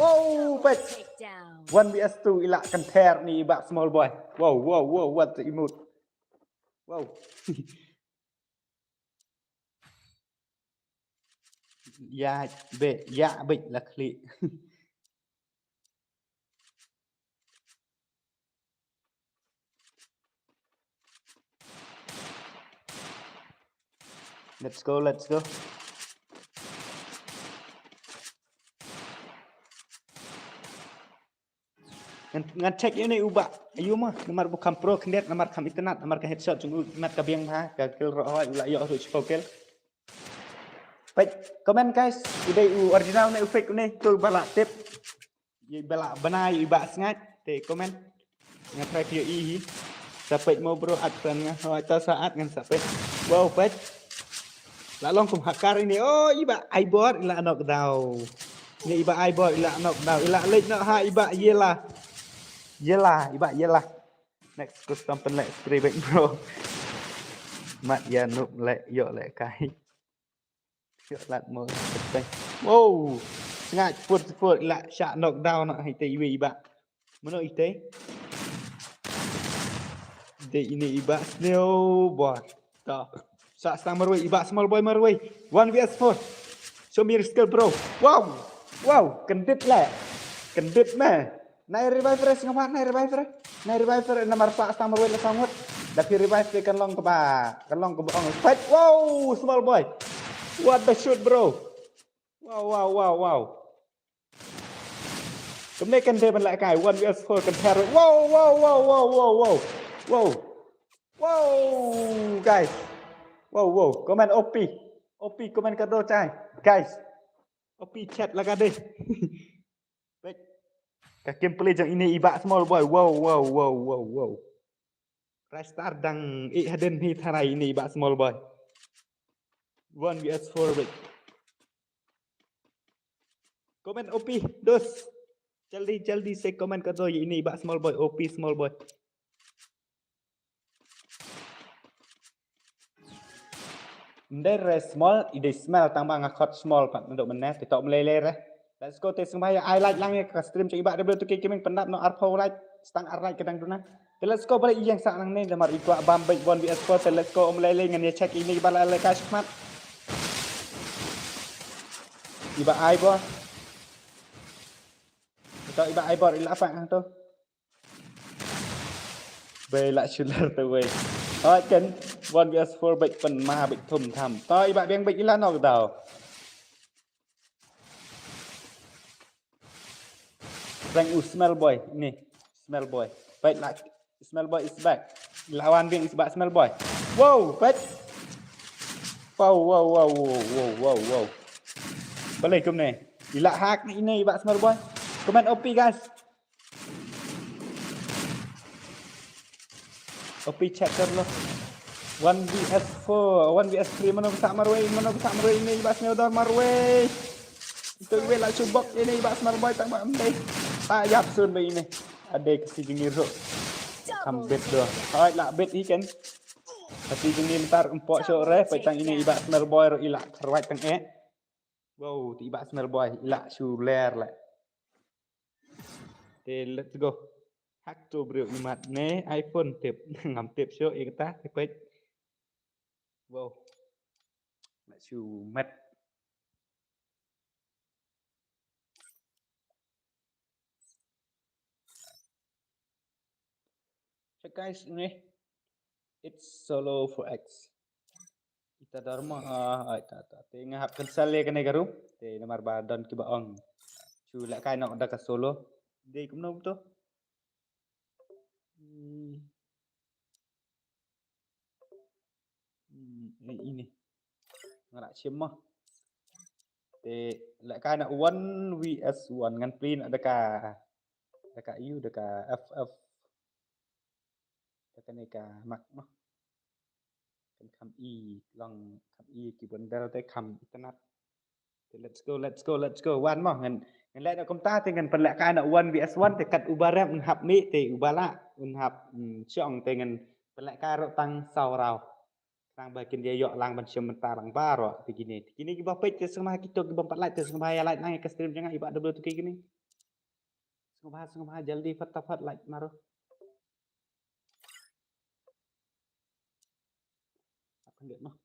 Wow, peit. Takedown. One v s two i lah kynter ine i Bah Small Boy. Wow, wow, wow, what the emote. Wow. Ïa beit, ïa beit la khlieh. Let's go, let's go. Ngan, ngan check ïa une u Bah. Ayu ma, namar ba u kham pro khyndiat, namar kham itynnad, namar ka headshot jong u itynnad ka biang bha, ka kill ruh hoi, u la ïoh ruh shiphew kill. Peit, comment guys, u dei u original ne u fake une, to ba lah tip. Ïa ba lah bnai ïa i Bah Sngaid, te comment. Nga try ïa i hi. Sa peit mo bro, add friend nga. Hoi, ta sa add ngan sa peit. Wow, peit. La long kum hacker ine. Oh, i Bah Aibor, i la knock down. Ine i Bah Aibor i la knock down, i la leit noh ha i Bah Yela. Yela, i Bah Yela. Next custom pynleh spray back, bro. Mat ïa noob leh, ïoh leh kai. Ïoh lad mo. Wow. Sngaid fur fur i la shah knock down noh ha ite iwei i Bah. Mano ite? Dei ine i Bah Snowboy. To. Sa stang marwei, i Bah Small Boy marwei. One v s four. Show me your skill, bro. Wow. Wow, kyndit leh. Kyndit me. Nai revive re, sngewbha nai revive re. Nai revive re, namar sa stang marwei la song ngut. Da phi revive te kan long kaba, kan long kaba ong. Fight. Wow, Small Boy. What the shoot, bro. Wow, wow, wow, wow. Kumne kan dei ban leh kai, one v s four kan pher. Wow, wow, wow, wow, wow, wow. Wow. Wow, guys. Wow, wow. Comment O P. O P comment ka do chai. Guys. O P chat la ka dei. Wait. Ka gameplay jong ine i Bah Small Boy. Wow, wow, wow, wow, wow. Ristar dang ïeh hadien hi tharai ine i Bah Small Boy. One v s four, wait. Comment O P, dos. Jaldi, jaldi se comment ka do ïa ine i Bah Small Boy, O P Small Boy. Ym dei re small, i dei smell, tang ba nga khot small pat naduh mynne, te to ym lei lei re. Let's go, te sngewbha ïa ai like lang ïa ka stream jong i Bah W two K Gaming, pyndap noh arphew like, stang ar like ka dang duna. Te let's go, balei i ïeng sah nangne, namar i kwah bam beit one v s four, te let's go, ym lei lei ngan ïa check ine i ba la lei kai shakhmat. I Bah Aibor. Ito i Bah Aibor, i la pat hangto. Bei la shuler te wei. Hoi kan, one v s four beit pynma beit thum tham. To i Bah Biang beit i la knock down. Rang u Smell Boy, ni. Smell Boy. Beit la, Smell Boy is back. La wan Biang is back, Smell Boy. Wow, beit. Wow, wow, wow, wow, wow, wow, wow. Balei kumne? I la hack ni ine i Bah Smell Boy. Comment O P, guys. O P checker lo. One v s four, one v s three, mano ba sah marwei, mano ba sah marwei, ine i Bah Snew Dor marwei. Ito iwei la shu bok ine i Bah Smell Boy tang ba ym dei. Ta ïap sun ba ine. Ade ka si jingir ho. Kam bit do. Hoi la bit hi kan. Ka si jingir mynta ym pok shuh re, peit tang ine i Bah Smell Boy ruh i la kharwait tang eh. Wow, te i Bah Smell Boy i la shu ler leh. Te let's go. Hak to briew i mat ne iPhone tip. Ngam tip shuh ïa kata te peit. Wow. La shu met. Check guys, ini it's solo four X. Ita dharma ah ai ta ta. Te nga hap cancel ïa kane ka room. Te namar ba don kiba ong. Shu leh kai noh da ka solo. Dei kumno to? Hmm. Hmm, eh, ini. Nga la shim mo. Te leh kai na one v s one ngan plie na da ka, da ka ïu, da ka F F. Da kane ka mak mo. Kan kham i long, kham i ki bundle te kham itynnad. Te let's go, let's go, let's go. Wan mo ngan, ngan leh na kumta te ngan pynleh kai na one v s one te kat uba rem un hap mih te uba lah un hap, mm, shong te ngan pynleh kai ruh tang saw raw. Tang ba kin ïa ïoh lang ban shim mynta lang baroh te kine. Te kine kiba peit te sngewbha, kito kiba pat like te sngewbha ïa like lang ïa ka stream jong nga i Bah W two K Gaming. Sngewbha, sngewbha jaldi fatafat like maroh. Apa nggak noh?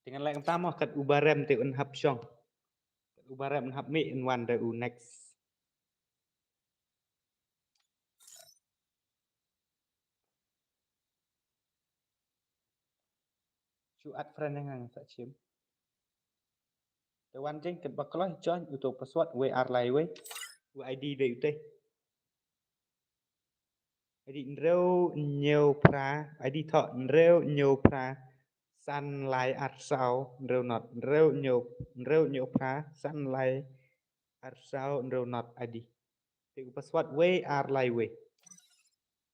Te ngan leh kumta mo, kat u Barem te un hap shong. Kat u Barem un hap mih, un wan da u next. Shu add friend ïa nga, ngan sa shim. Te wan jeng kat ba kloi join, uto password wei ar lai wei. U I D dei utai. I D hynriew hynñiew phra, I D thoh hynriew hynñiew phra san lai ar saw hynriew not, hynriew hynñiew, hynriew hynñiew phra san lai ar saw hynriew not I D. Te u password wei ar lai wei.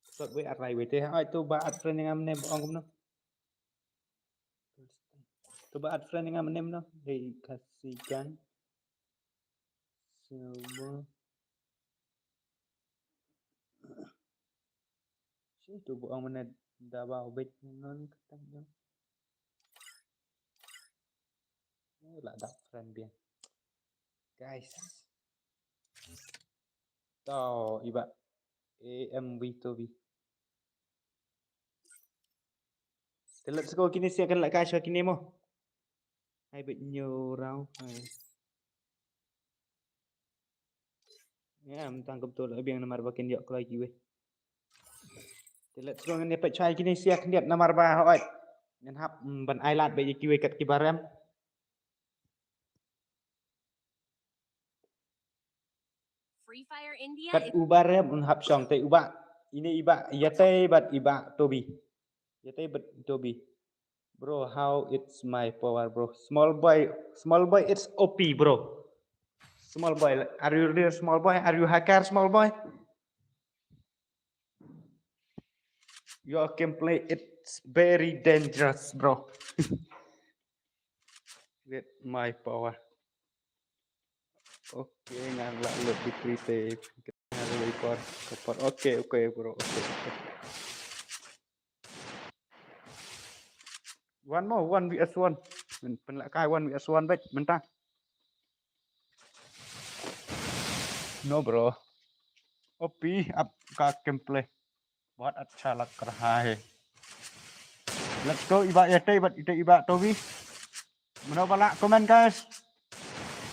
Password wei ar lai wei. Te hooid, to ba add friend ïa nga mynne ba ong kumno. To ba add friend ïa nga mynne kumno. Dei Khasi Gang. Silver. Shi tu bu ong mynne da ba u bit non ka tang dong. Eh, la dap friend biang. Guys. To, iba A M V to bi. Te let's go, kine sia kan la ka sha kine mo. Hai bet nyo rau. Hai. Ya, mentang kem tu la biang namar ba kin yok kloi kiwei. Te let's go, ngan ïa peit shai kine sia khyndiat namar ba hooid. Ngan hap, mm, ban ai lad beit ïa kiwei kat ki Barem. Free Fire India. Kat u Barem un hap shong te u Ba. Ine i Ba Yatei bad i Ba Tobi. Yatei bad Tobi. Bro, how it's my power, bro? Small boy, small boy, it's O P, bro. Small boy, are you real small boy? Are you hacker, small boy? Your gameplay, it's very dangerous, bro. With my power. Okay, ngan la lut di creative. Ngan la lut di por, ke por. Okay, okay, bro. Okay, okay. One more, one V S one. Pyn-, pynlehkai one V S one beit mynta. No, bro. O P, ap ka gameplay. बहुत अच्छा लग रहा है. Let's go, i Ba Yatei bad i Ba Tobi. Mano ba lah, comment, guys.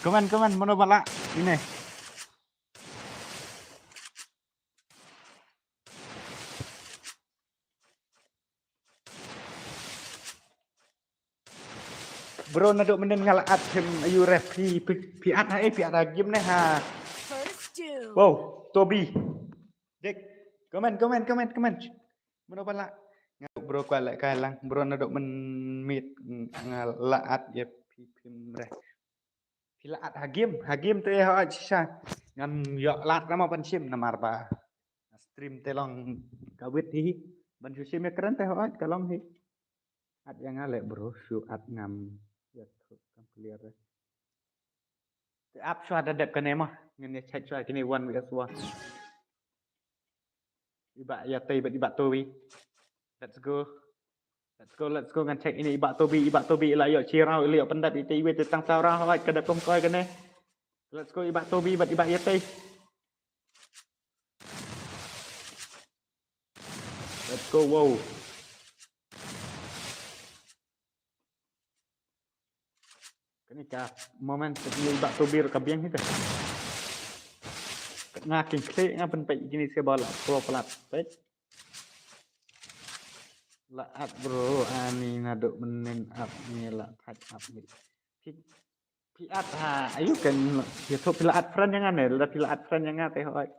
Comment, comment, mano ba lah ine. Bro, naduh mynnin nga la add him, ayu ref, phi, phi, phi add ha, eh, phi add ha game ne ha. First doom. Wow, Tobi. Dek, comment, comment, comment, comment. Mano ba lah. Nga bro, kwah lehkai lang. Bro, naduh mynmiet nga la add ïa phi, phim ref. Phi la add ha game, ha game te hooid shisha. Ngan ïoh lad namar ban shim namar ba stream te long kawit hi. Ban shu shim ïa kren te hooid ka long hi. Add ïa nga leh bro, shu add ngam. Ïa, kam clear. Te ap shuwa da dep kane ma. Ngan ïa check shuwa kine one V S one. I Ba Yatei bad i Ba Tobi. Let's go. Let's go, let's go, ngan check ine i Ba Tobi, i Ba Tobi, i la ïoh shi round, i la ïoh pyndep ïa i te iwei te tang saw round, hooid, ka dep kumno kane. Let's go, i Ba Tobi bad i Ba Yatei. Let's go, wow. Kane ka moment te i Ba Tobi ruh ka biang hi te. Nga kin klik nga pynpeit kine sia ba la pro plat. Peit. La add bro, ani naduh mynnin app ni la touch up ni. Phi, phi add ha, ayu kan, ïa tu phi la add friend ïa nga ne, la phi la add friend ïa nga te hooid.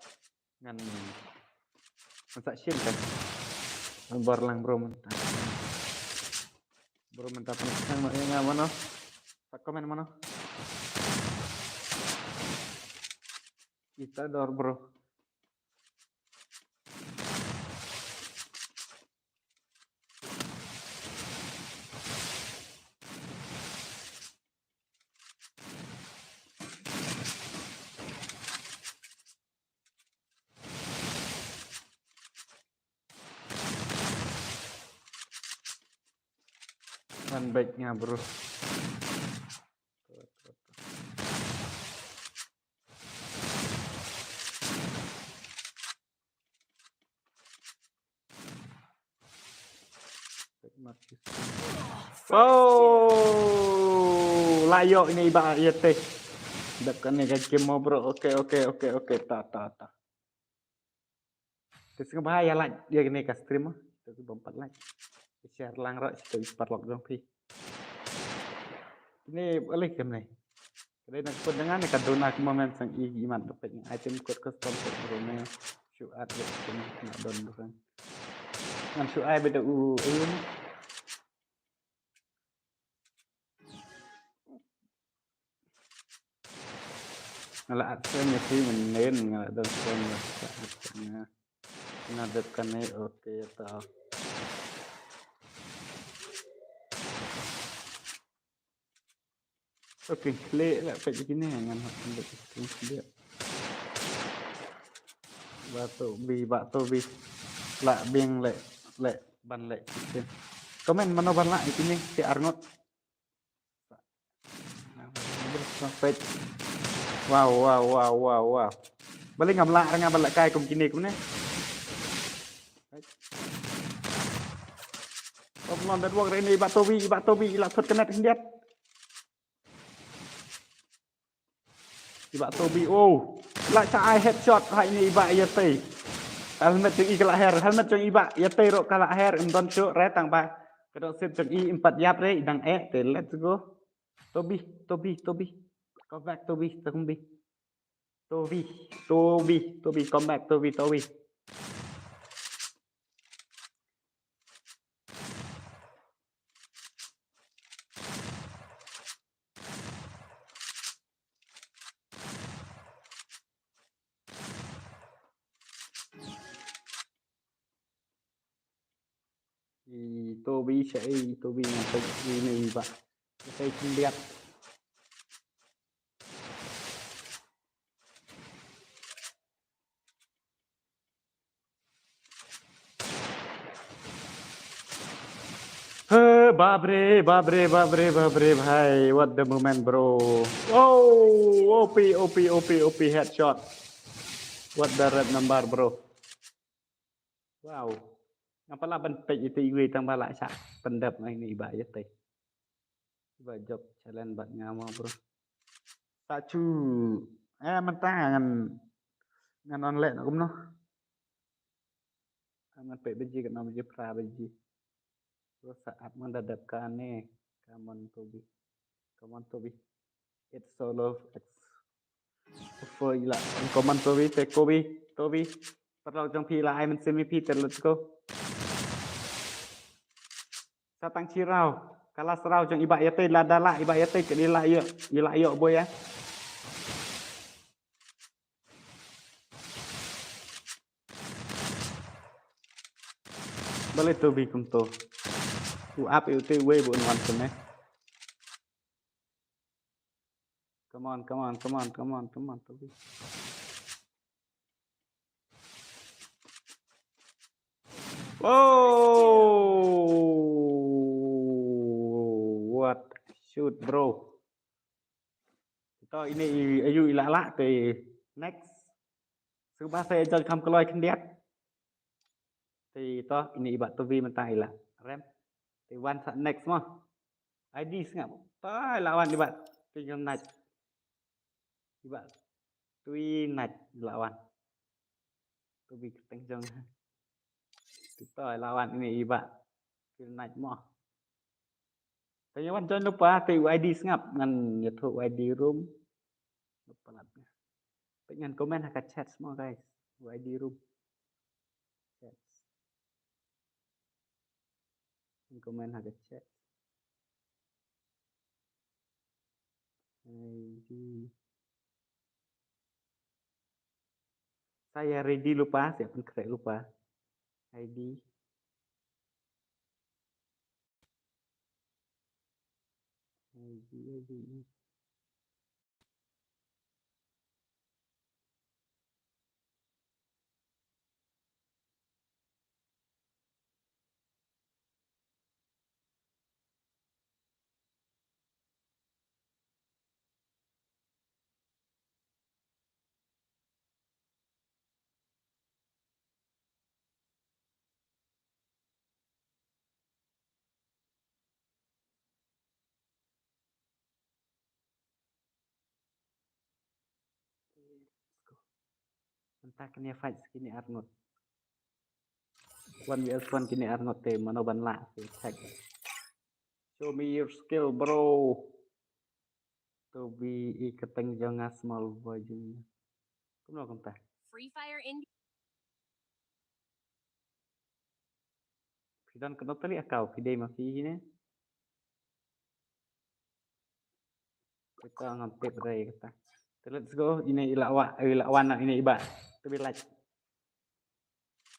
Ngan, ngan sa shim kan. Ngan bor lang bro mynta. Bro mynta pynkhang noh ïa nga mano. Sa comment mano. Kita dor bro. Ngan back nga bro. Wow, la ïoh ine i Bah Yatei. Dep kane ka game mo bro. Okay, okay, okay, okay. Ta, ta, ta. Te sngewbha ïa like ïa kane ka stream mo. Te bym pat like. Share lang ruh sha ki paralok jong phi. Kine balei kem ne. Ka dei na ka pud jong nga ne ka duna kumba men sngewbha i mat ba peit item code custom code bro ne. Shu add ïa kine na don bro. Ngan shu ai beit da u u. Nga la add friend ïa phi mynnin, nga la don friend ïa phi, add friend ïa. Nga dep kane, okay ta. Okay, klik la peit kine ngan hap klik klik. Ba to bi, ba to bi. La biang leh, leh ban leh kine. Comment mano ban lah kine, te arngut. Peit. Wow, wow, wow, wow, wow. Balei ngam lah, nga ban leh kai kum kine kumne. Peit. Pop non network re ne, i Bah Toby, i Bah Toby, i la thot connect khyndiat. I Bah Toby, oh. La cha ai headshot ha ine i Bah Yatei. Helmet jong i ka la her, helmet jong i Bah Yatei ruh ka la her, ym don shuh re tang ba ka dok sit jong i ym pat ïap re, i dang eh te, let's go. Toby, Toby, Toby. Come back, Toby, Toby. Toby, Toby, Toby, come back, Toby, Toby. I Toby sha i Toby ngan peit i ne i Bah. Peit khyndiat. He, babre, babre, babre, babre, bhai. What the moment, bro. Oh, O P, O P, O P, O P, headshot. What the red number, bro. Wow. Ngam pat lah ban peit ïa te iwei tang ba la shah pyndep ma ine i Bah Yatei. Ba jop challenge bad nga mo, bro. Sa chu. Eh, mynta ngan, ngan on leh na kumno. Ngan peit baje, katno baje, phra baje. Bro, sa ap man da dep kane. Come on, Toby. Come on, Toby. It's so love. It's for ila. Come on, Toby. Te Kobe. Toby. Paralok jong phi la ai mynsiem ïa phi te, let's go. Sa tang shi round. Ka last round jong i Bah Yatei, lada lah i Bah Yatei ka dei lah ïoh, i lah ïoh boi eh. Balei Toby kumto. U ap ïa u te uwei ba un wan kumne. Come on, come on, come on, come on, come on, Toby. Oh, what shoot, bro. To ine i, ayu i lah lah te next. Sngewbha sa ïa judge kham kloi khyndiat. Te to ine i Bah Toby mynta i lah rem. Te wan sa next mo. I D sngap. To i lah wan i Bah Twinkle Knight. I Bah Twi Knight i lah wan. Toby kyrteng jong. Te to i lah wan ine i Bah Twinkle Knight mo. Te ïa wan join lypa te u I D sngap, ngan ïathuh u I D room. Lypa lat. Te ngan comment ha ka chat mo guys. U I D room. Chat. Ngan comment ha ka chat. I D. Sa ïa ready lypa, sa ïa pynkhreh lypa. I D. I D, I D. Ta kane fight kine arngut. One versus one kine arngut te mano ban lah te attack. Show me your skill, bro. To be i kateng jong nga small boy jong. Kumno kumta. Free Fire India. Phi don kano tali account phi dei ma phi ne. Kita ngam tip rai kata. Te let's go. Ine i la wa, i la wan ine i ba. Twilight.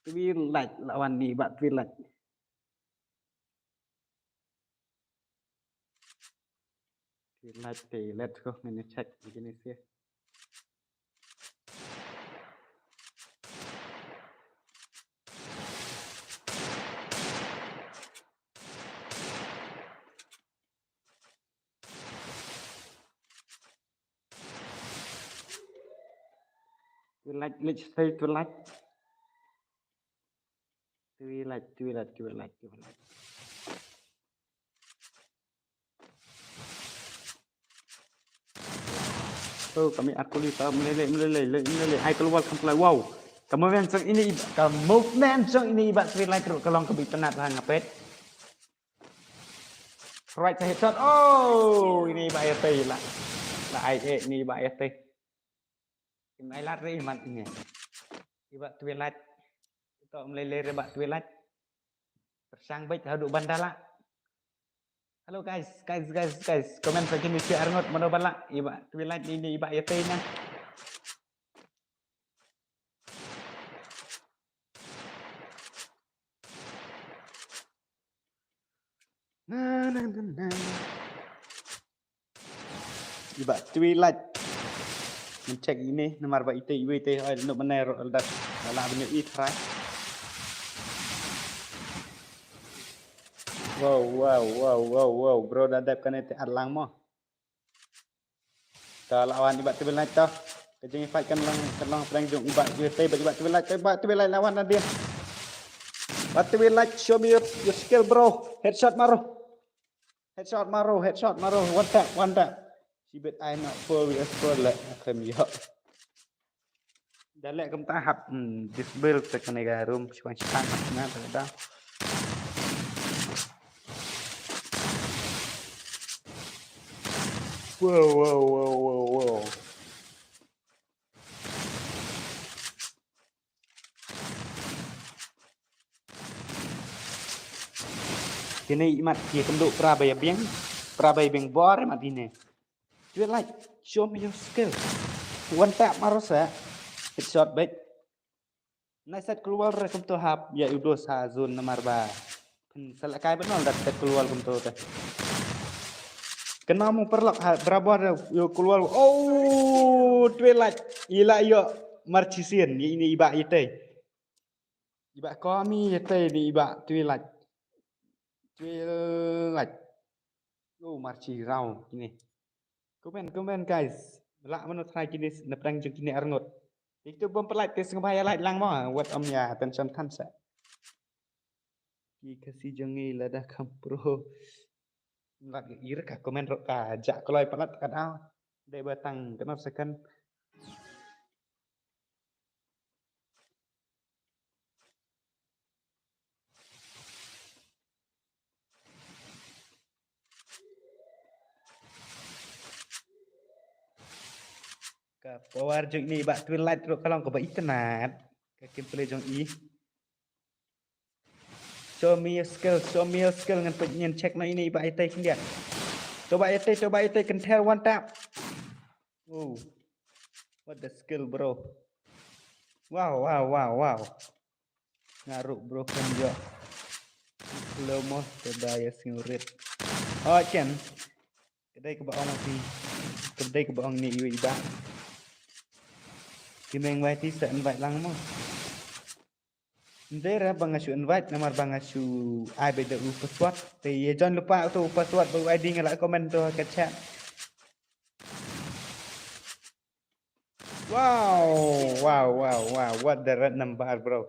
Twilight la wan ni ba Twilight. Twilight te let's go. Ngin check begini sih. Twilight, let's say Twilight. Twilight, Twilight, Twilight, Twilight. So, kami aku li ta meleleh, meleleh, meleleh. Ai keluar kan pelai. Wow. Ka movement jong ine i ba, ka movement jong ine i ba Twilight ruh ka long kaba itynnad ha nga peit. Right side headshot. Oh, ine i ba ïatei la. La ai eh ine i ba ïatei. Im ai lad re imat ine. I ba Twilight. Ito meleleh re ba Twilight. Persang bait haduh bandala. Hello guys, guys, guys, guys. Comment sa kini si arngut mano bala. I ba Twilight ine i ba ïatei na. Na, na, na, na. I ba Twilight. Ngin check ine namar ba ite iwei te oi nuk mane ro aldat. Wala bne i try. Wow, wow, wow, wow, wow. Bro da dep kane te arlang mo. Ta lawan i ba Twilight ta. Ka jingfight kan lang, kan lang prank jong i ba Twilight, i ba Twilight, i ba Twilight lawan na dia. Ba Twilight, show me your, your skill, bro. Headshot maro. Headshot maro, headshot maro. One tap, one tap. Sibit ai na four versus four le. Akhim yo. Da leh kumta hap, hmm, disable te kane ka room, shibang shibang hap na te da. Wow, wow, wow, wow, wow. Kine imat ki kynduh pra ba ïa biang, pra ba ïa biang bor imat ine. Twilight, show me your skill. One tap maro sa. Headshot bait. Nai set keluar kumto hap ïa u dos ha zone namar ba. Phin sa la kai ba nol dat set keluar kumto te. Kena mu perlok ha berabar ïa keluar. Oh, Twilight. Ila ïa marchisian ïa ine i ba ïatei. I ba kami ïatei ni i ba Twilight. Twilight. Oh, marchi rau kine. Comment, comment, guys. Lah mano try kine na prank jong kine arngut. Itu bom pelat te sngewbha ïa like lang mo. Wat om ïa attention than sa. Ki Khasi jong ngi lada kham pro. Lada ïa ka comment ruh ka ja kloi palat ka dau. Dei ba tang kano second. Ka power jong ine i ba Twilight ruh ka long kaba itynnad. Ka gameplay jong i. Show me your skill, show me your skill, ngan peit ngan check na ine i ba ïatei khyndiat. To ba ïatei, to ba ïatei, kynthel one tap. Oh. What the skill, bro. Wow, wow, wow, wow. Nga ruh broken jok. Slow mo te ba ïa sngewrit. Oh, ken. Ka dei kaba ong ati. Ka dei kaba ong ni iwei i ba. Ki meng wai ti sa invite lang mo. Ndei ra ba nga shu invite namar ba nga shu ai ba da u password. Te ïa join lypa uto u password ba u I D nga la comment to ha ka chat. Wow, wow, wow, wow. What the red number, bro?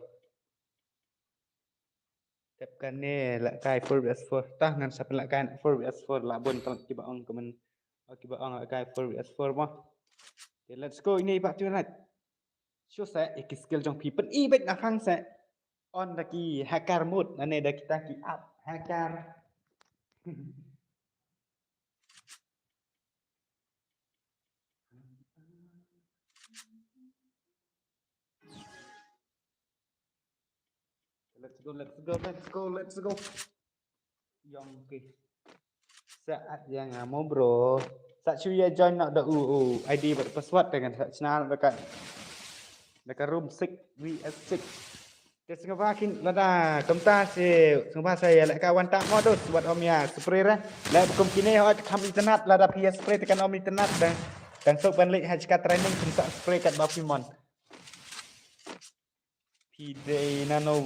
Tep kane la kai four versus four. Tah ngan sa pynlak kai four versus four la bun tang kiba ong comment. Oh, kiba ong la kai four versus four mo. Okay, let's go. Ine i ba Twilight. Shu se, ïa ki skill jong phi pyn-i beit na phang se. On da ki hacker mode, nane da kita ki app hacker. Let's go, let's go, let's go, let's go. Yong ki. Sa at yang amo bro. Sa shu ïa join noh da u, u I D bad password te kan sa chna noh da ka, da ka room six V S six. Te sngewbha kin lada kumta se sngewbha sa ïa leh ka one tap modus wat ym ïa spray re. Leh kum kine hooid kham itynnad lada phi ïa spray te kan ym itynnad dang, dang suk ban leit ha jaka training phin sa spray katba phi mon. Phi dei nano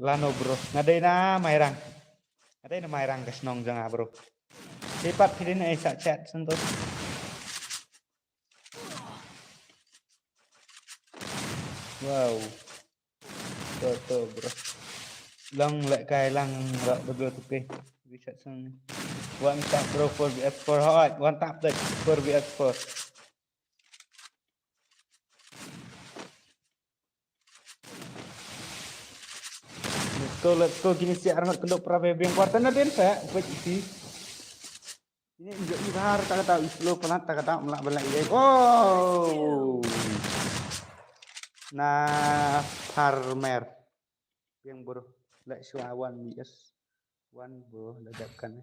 lano bro. Nga dei na Mairang. Nga dei na Mairang ka shnong jong nga bro. Te pat phi dei na ei sa chat sngewthuh. Wow. To to bro. Long leh kai lang rak bro tu ke. Reset sang. One tap bro four V S four hooid. One tap deh four V S four. Let's go, let's go. Kine shi ar ngut kynduk para biang por tana den sa. Wait isi. Ini njo i bahar ta kata slow palat ta kata mlak belak ye. Oh. Na farmer. Biang bro. Leh shuwa one V S one bro, la dap kan.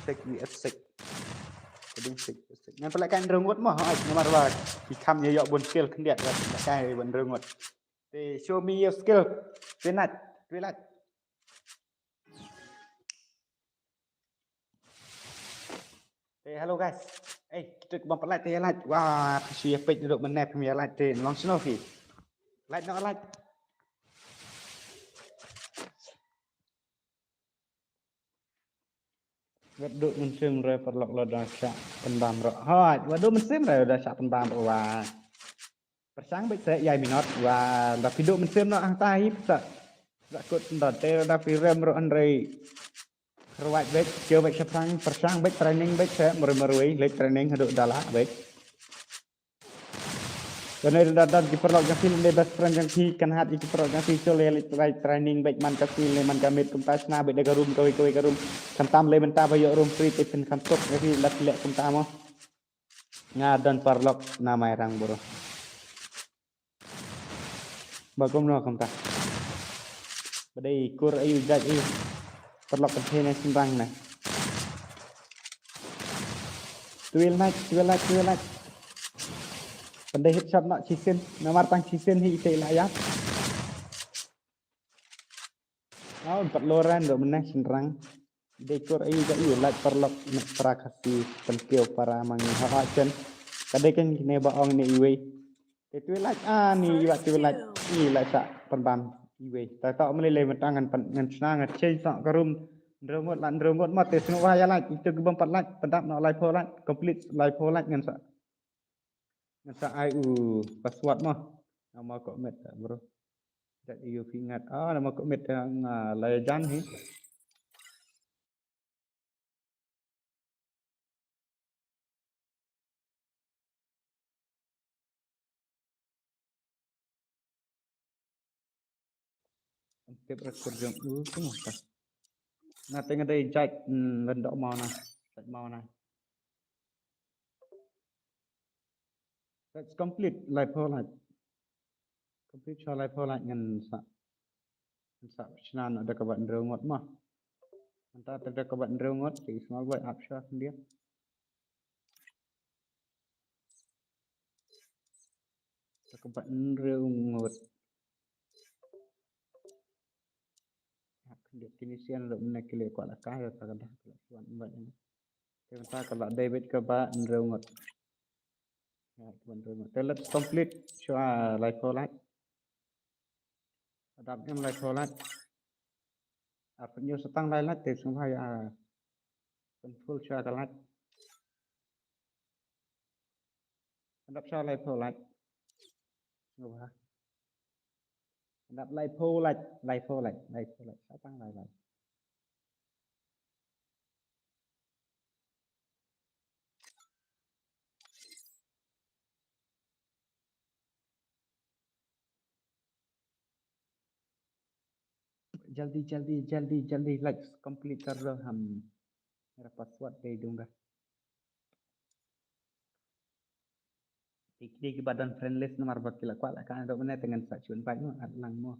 Sek V S sek. Keding sek V S sek. Ngan pala kan rengut mo, ai, namar ba ki kham ïa ïoh bun skill khyndiat ba kan bun rengut. Te show me your skill. Twilight, Twilight. Te hello guys. Eh, kita kembang pet like te ya like. Wah, phi shu ya peit duduk menep phi ya like te. Long snow phi. Like no like. Wat duk mynsiem re paralok lada shah pyndam ro. Hooid, wat duk mynsiem re lada shah pyndam ro wa. Pyrshang beit se ïai minot wa lada phi duk mynsiem noh hangta hi psa. Sa kut pyndam te lada phi rem ro hynrei. Kyrwat beit, kiew beit shaphrang, pyrshang beit training beit se marwei marwei, leit training haduh da lah beit. Kane da don ki paralok jong phi lane best friend jong phi kan hat ïa ki paralok jong phi shu leit leit training beit man ka field ne man ka mid kumta shna beit da ka room kawei kawei ka room. Khamtam lei mynta ba ïoh room free te phin kham suk ïa phi lada phi leh kumta mo. Nga don paralok na Mairang bro. Ba kumno kumta. Ba dei kur aïu jait aïu. Paralok kan thei na shynrang na. Twilight, Twilight, Twilight. Pyndei headshot noh shisien. Namar tang shisien hi ite la ïap. Aw, pat loran do mynne shynrang. Dei kur aïu da aïu lait paralok ne para Khasi pynkiew para mangi ha achen. Ka dei kan kine ba ong ne iwei. Te Twilight ani iwa Twilight i lait sa pynbam iwei. Ta ta mali le mentang ngan pyn-, ngan shna ngan change sa ka room. Ndreu ngut la ndreu ngut ma te sngewbha ïa lait. Itu ki bym pat lait pyndap noh lai phew lait. Complete lai phew lait ngan sa. Ngan sa ai u password ma. Nama ko met bro. Dat ïu phi ngat. Ah, nama ko met nga lai jan hi. Tip record jong u kumta. Nga te nga dei jait, mm, lyndoh maw na. Jait maw na. That's complete lai phew lait. Complete sha lai phew lait ngan sa. Ngan sa shna noh da kaba hynriew ngut ma. Mynta te da kaba hynriew ngut te small boy ap sha khyndiat. Da kaba hynriew ngut. Ap khyndiat kine sien ruh mynne ki leh kwah la kai da ka da ka la shuwa mynta. Te mynta ka la dei beit kaba hynriew ngut. Ya, kaba hynriew ngut. Te let's complete shuwa lai phew lait. Adam em lai phew lait. Arphew hynñiew sa tang lai lait te sngewbha ïa pynfull shuwa ka lait. Dap shuwa lai phew lait. Sngewbha. Dap lai phew lait, lai phew lait, lai phew lait. Sa tang lai lait. Jaldi, jaldi, jaldi, jaldi. Like complete kar do ham. Mera password dei dunga. Dei ki, dei ki ba don friend list namar ba ki la kwah la ka do mane te ngan sa chun bai mo at lang mo.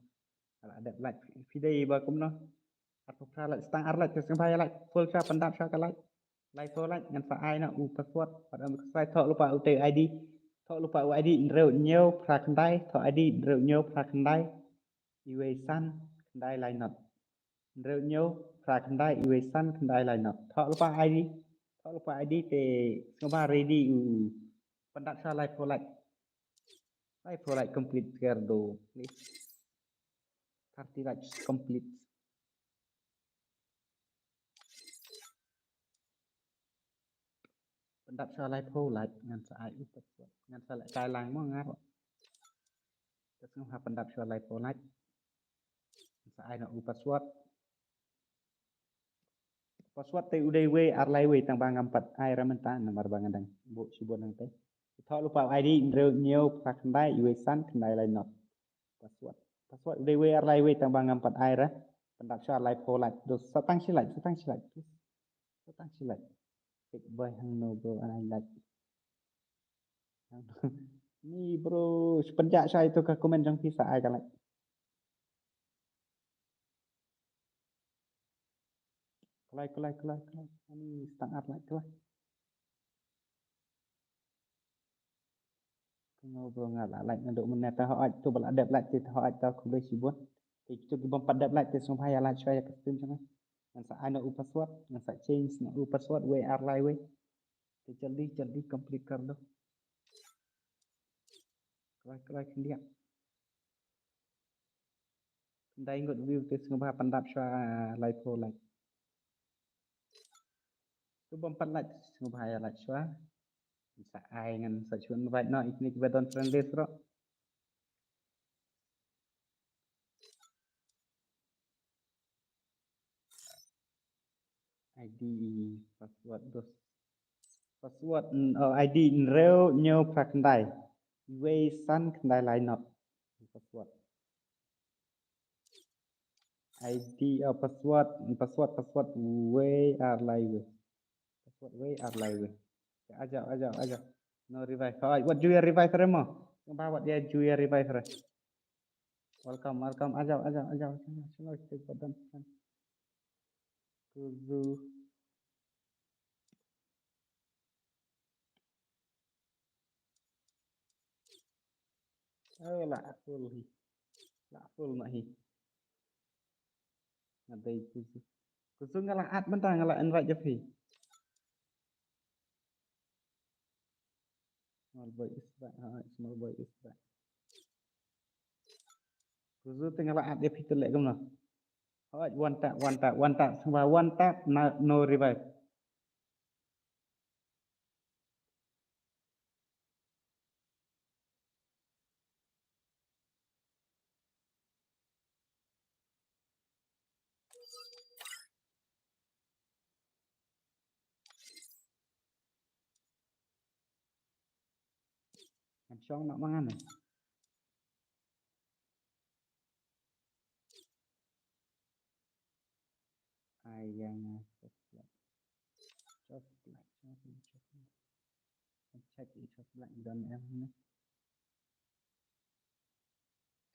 Ala adat like. Phi dei ba kumno. Arphew phra like, stang ar like, te sngewbha ïa like. Full sha pyndap sha ka like. Laiphew like, ngan sa ai noh u password. Pat ym ka sai thoh lypa u te u I D. Thoh lypa u I D hynriew hynñiew phra khyndai. Thoh I D hynriew hynñiew phra khyndai. Iwei san khyndai lai not. Hynriew hynñiew phra khyndai iwei san khyndai lai not. Thoh lypa I D. Thoh lypa I D te sngewbha ready u pyndap sha laiphew like. Laiphew like complete kar do, please. Thirty likes complete. Pyndap sha laiphew like ngan sa ai u password. Ngan sa leh kai lang mo ngar. Te sngewbha pyndap sha laiphew like. Ngan sa ai noh u password. Password te u dei wei ar lai wei tang ba ngam pat ai ra mynta namar ba nga dang buh shibun hangtei. Thoh lypa u I D hynriew hynñiew phra khyndai iwei san khyndai lai not. Password. Password u dei wei ar lai wei tang ba ngam pat ai ra. Pyndap sha laiphew like. Do sa tang shi like, sa tang shi like, please. Sa tang shi like. Big boy hangno bro, ai like. Ni bro, sa pynjah sha ito ka comment jong phi sa ai ka like. Kalai, kalai, kalai, kalai. Ani stang ar like kalai. Kano bro nga la like nga dok mynne ta hooid to ba la dep like te ta hooid ta khublei shibun. Te kito ki bym pat dep like te sngewbha ïa like shuwa ïa ka stream jong nga. Ngan sa ai noh u password, ngan sa change noh u password wei ar lai wei. Te jaldi jaldi complete kar do. Kalai kalai khyndiat. Khyndai ngut view te sngewbha pyndap shuwa laiphew like. To bym pat like sngewbha ïa like shuwa. Sa ai ngan sa shu invite noh ïa kine kiba don friend list ruh. I D password dos. Password, mm, oh, I D hynriew hynñiew phra khyndai. Iwei san khyndai lai not. Password. I D, oh, password, password, password wei ar lai wei. Password wei ar lai wei. Ajaw, ajaw, ajaw. No revive. Hooid, wat ju ïa revive re mo. Sngewbha wat ïa ju ïa revive re. Welcome, welcome. Ajaw, ajaw, ajaw. Shano kita ba don. Kuzu. Oh, la full hi. La full ma hi. Nga dei Kuzu. Kuzu nga la add mynta nga la invite ïa phi. Small boy is back. Ha, small boy is back. Kuzu te nga la add ïa phi te leh kumno. Hooid, one tap, one tap, one tap. Sngewbha one tap, no, no revive. Ngan shong noh ma nga ne. Ai ïa nga, just like, just like, just like. Check i just like don em ne.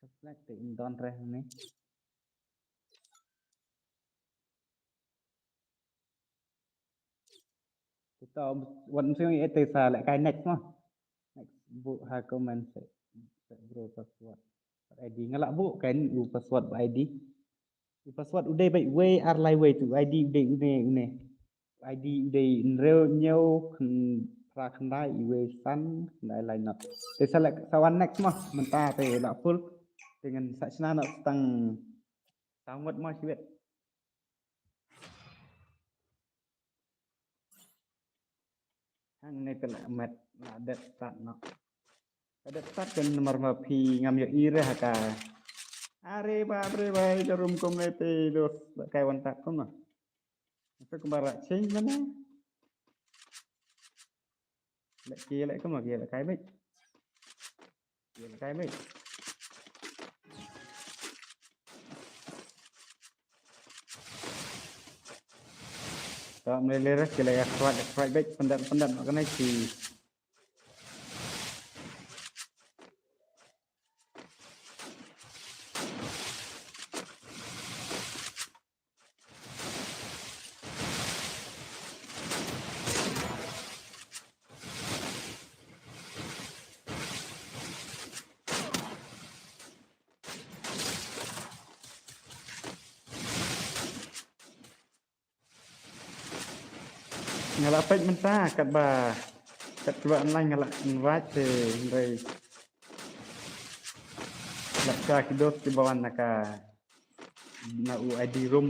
Just like te in don re ne. Kita wan sing i te sa leh kai next mo. Next buh ha comment se, se bro password. I D nga la buh kan u password ba I D. U password u dei ba wei ar lai wei tu I D u dei une une. I D u dei hynriew hynñiew khyndai phra khyndai iwei san khyndai lai not. Te sa leh sa wan next mo mynta te la full. Te ngan sa shna noh tang saw ngut mo shibit. Hangne te la met la det start noh. La det start kan namar ma phi ngam ïohi re ha ka. Are bap re bhai, jarum kumne te dos la kai one tap kumno. Masa kumba la change mane. Leh ki leh kumno ki leh kai beit. Ki leh kai beit. Ka mele le ki la ya khrwat, khrwat bek, pyndep, pyndep, kane ki. Nga la peit mynta katba, katba online nga la invite te, hynrei la ka ki dos kiba wan na ka, na u I D room.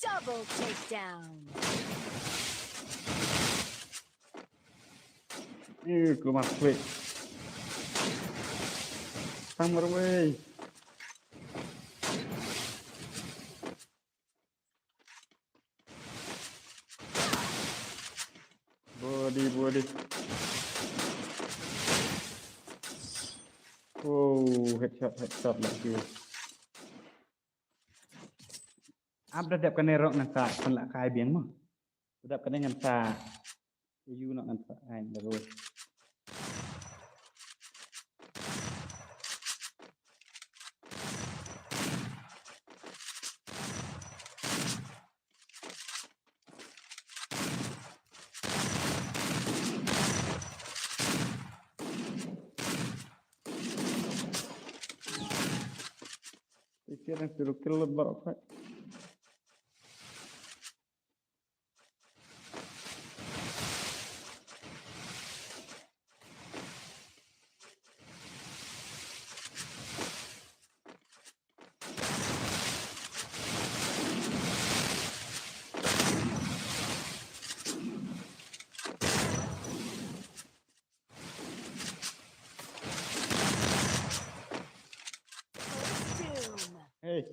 Double takedown. Ih, ku masuk. Samar wei. Body, body. Oh, headshot, headshot lagi. Ap da dep kane rok ngan sa pynlah kai biang mo. Da dep kane ngan sa. Yu nok ngan sa ai da roi. Isi yang suruh kill baroh. Hey.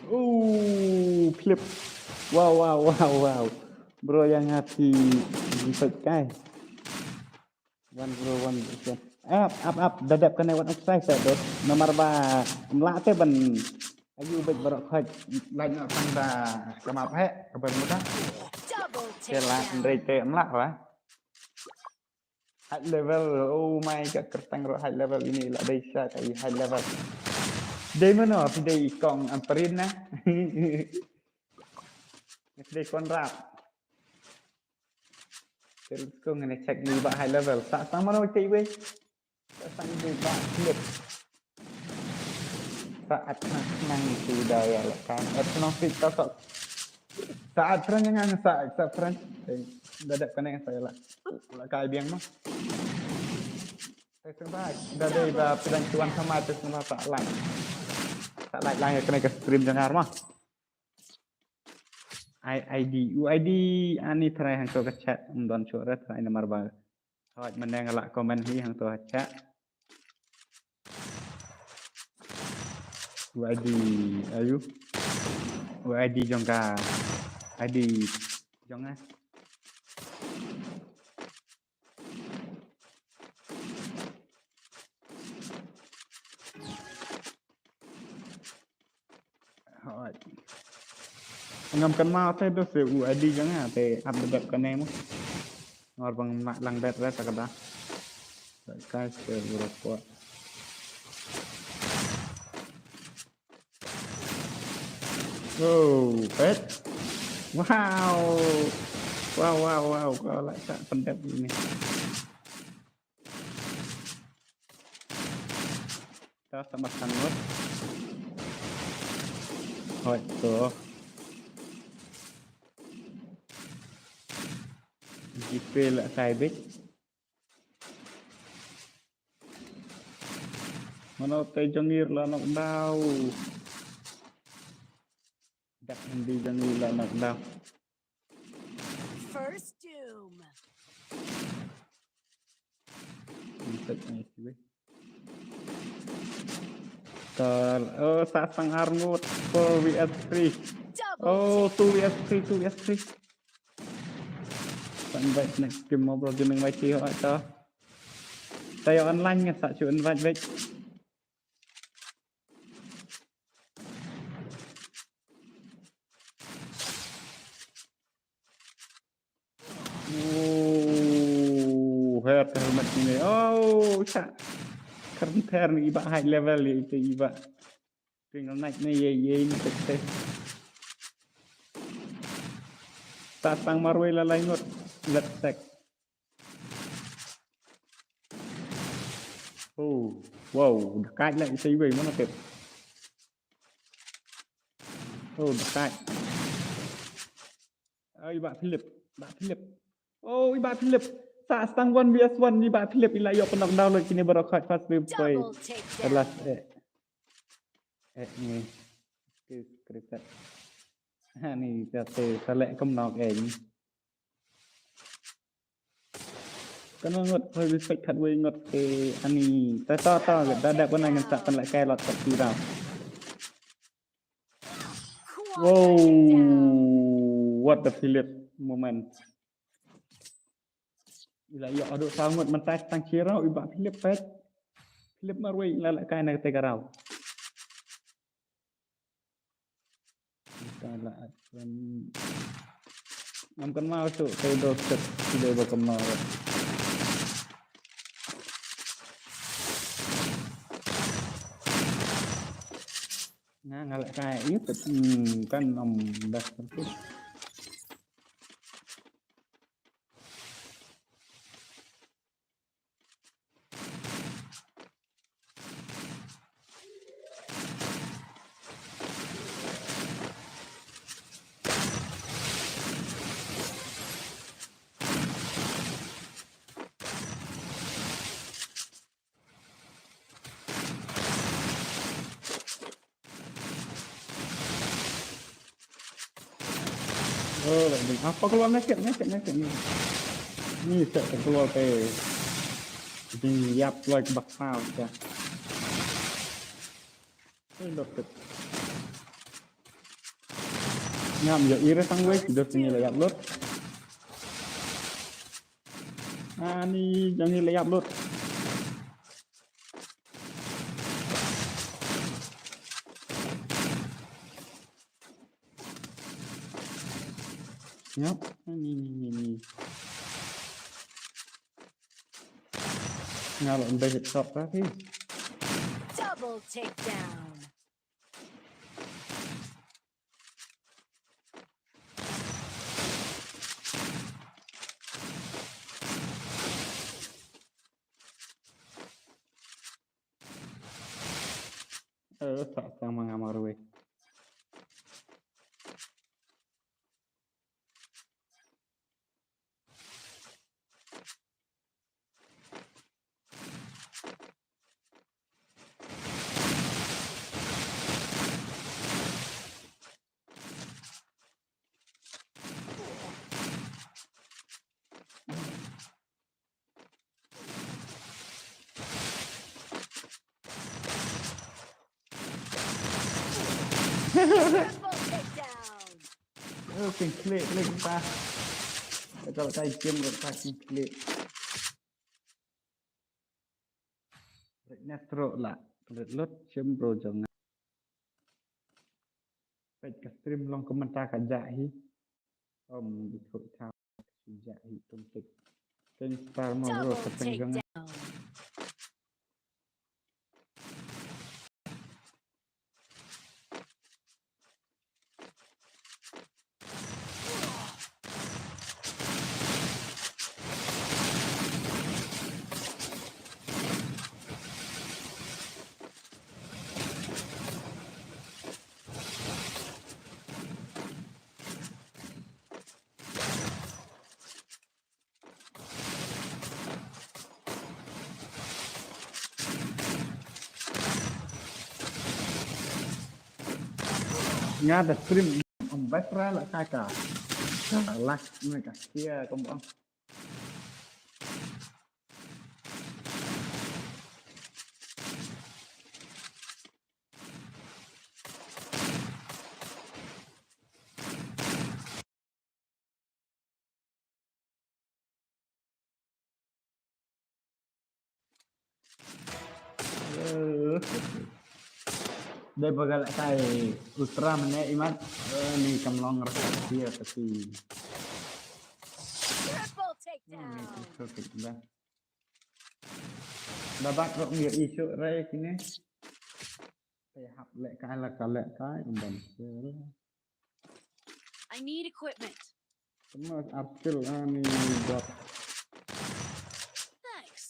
Oh, flip. Wow, wow, wow, wow. Bro, yang hati jisat kai. One bro, one bro. Ap, ap, ap. Da dep kane wat upside sa dot. Namar ba mla te ban. Ayu bet barok khaj. Lain na tang da kamap he. Kabar muda. Double Kela takedown. Andre te mla wa. High level. Oh my god, kertang ro high level ini la dei sa kai high level. Dei mano, phi dei kong amperin na. Phi dei Konrad. Terus ko ngene check ni ba high level. Sa sang mano cei wei. Sa sang dei ba clip. Sa at nang nang tu da ya la kan. At nang fit ta sa. Sa at friend yang sa sa friend. Eh, da dep kane sa ya la. La kai biang ma. Sa sang ba da dei ba pidang tuan sama tu sama sa like. Sa like lang ya kane ka stream jangar ma. I, ID, u ID ani try hangto ka chat, um don sure try namar ba. Hoi, mending la comment hi hangto ha chat. U ID, ayu. U ID jong ka, ID jong nga. Hoi. Ngam kan ma te do se u ID jong nga te ap da dep kane mo. Ngor bang ma lang bet re ta ka da. Kai se u ro ko. Oh, pet. Wow. Wow, wow, wow. Ko la sa pendep ini. Ta sa makan mut. Hoi to. Jipe la kai bit. Mano te jong ir la nok dau. Dak Di jong i la knockdown. First doom. Insect ni siwe. Tal, oh, sa sang armut. Four V S three. Double. Oh, two V S three, two V S three. Sa invite next game mo bro, jing mai ti ho ta. Tayo online nga sa chu invite back. Oh, her ka helmet ni. Oh, cha. Karen ter ni iba high level ni ite iba. Tinggal naik ni ye ye ni tek tek. Tatang marwei la lai ngot. Let sek. Oh, wow, dekat lah ite iba mana tep. Oh, dekat. Oh, iba Philip, iba Philip. Oh, iba Philip. Sa stang one V S one iba Philip ila yok penok download kini baru kat pas bim koi. Double takedown. Kelas eh. Eh ni. Kriset. Ha ni jate salek kem nok eh ni. Kan ngot hoi respect kat wei ngot ke ani. Ta ta ta da da pun ngan sa kan la kai lot kat ti rau. Wow, what the Philip moment. Ila ya ado sangot mentas tang kira iba Philip pet. Philip marwei ila la kai na te garau. Kita la akan ngam kan mau tu te do set sila ba kan mau. Nga nga la kai itu kan om dah tu. Oh, lagi apa keluar nasib, nasib, nasib ni. Ni tak keluar ke. Jing yap lagi bakal ya. Eh, dapat. Ngam ya ira sang wei, sudah sini lah yap lot. Ani jong ni la yap lut. Yap, ni ni ni ni. Nga lo mbe hit top ka ki. Double takedown. Eh, tak sama ngamar weh. Triple takedown. Oh, pink click, click pa. Kalau kai game kat pink click. Red Nestro lah. Red Lot, Shim Bro jong. Peit ka stream long komentar ka jah hi. Om ikut ka jah hi tum tik. King Star mo bro. Double ka peng jong. Takedown. Nga da stream. Bai pra la ka ka. Ka lak me ka kia kom bang. Dei ba ka lehkai Ultra mynne imat. Eh, ni kam long rasa dia tapi. Triple takedown. Perfect dah. Dapat kok ngi isu rai kini. Te hap lehkai la ka lehkai umban. I need equipment. Semua artil ani buat. Thanks.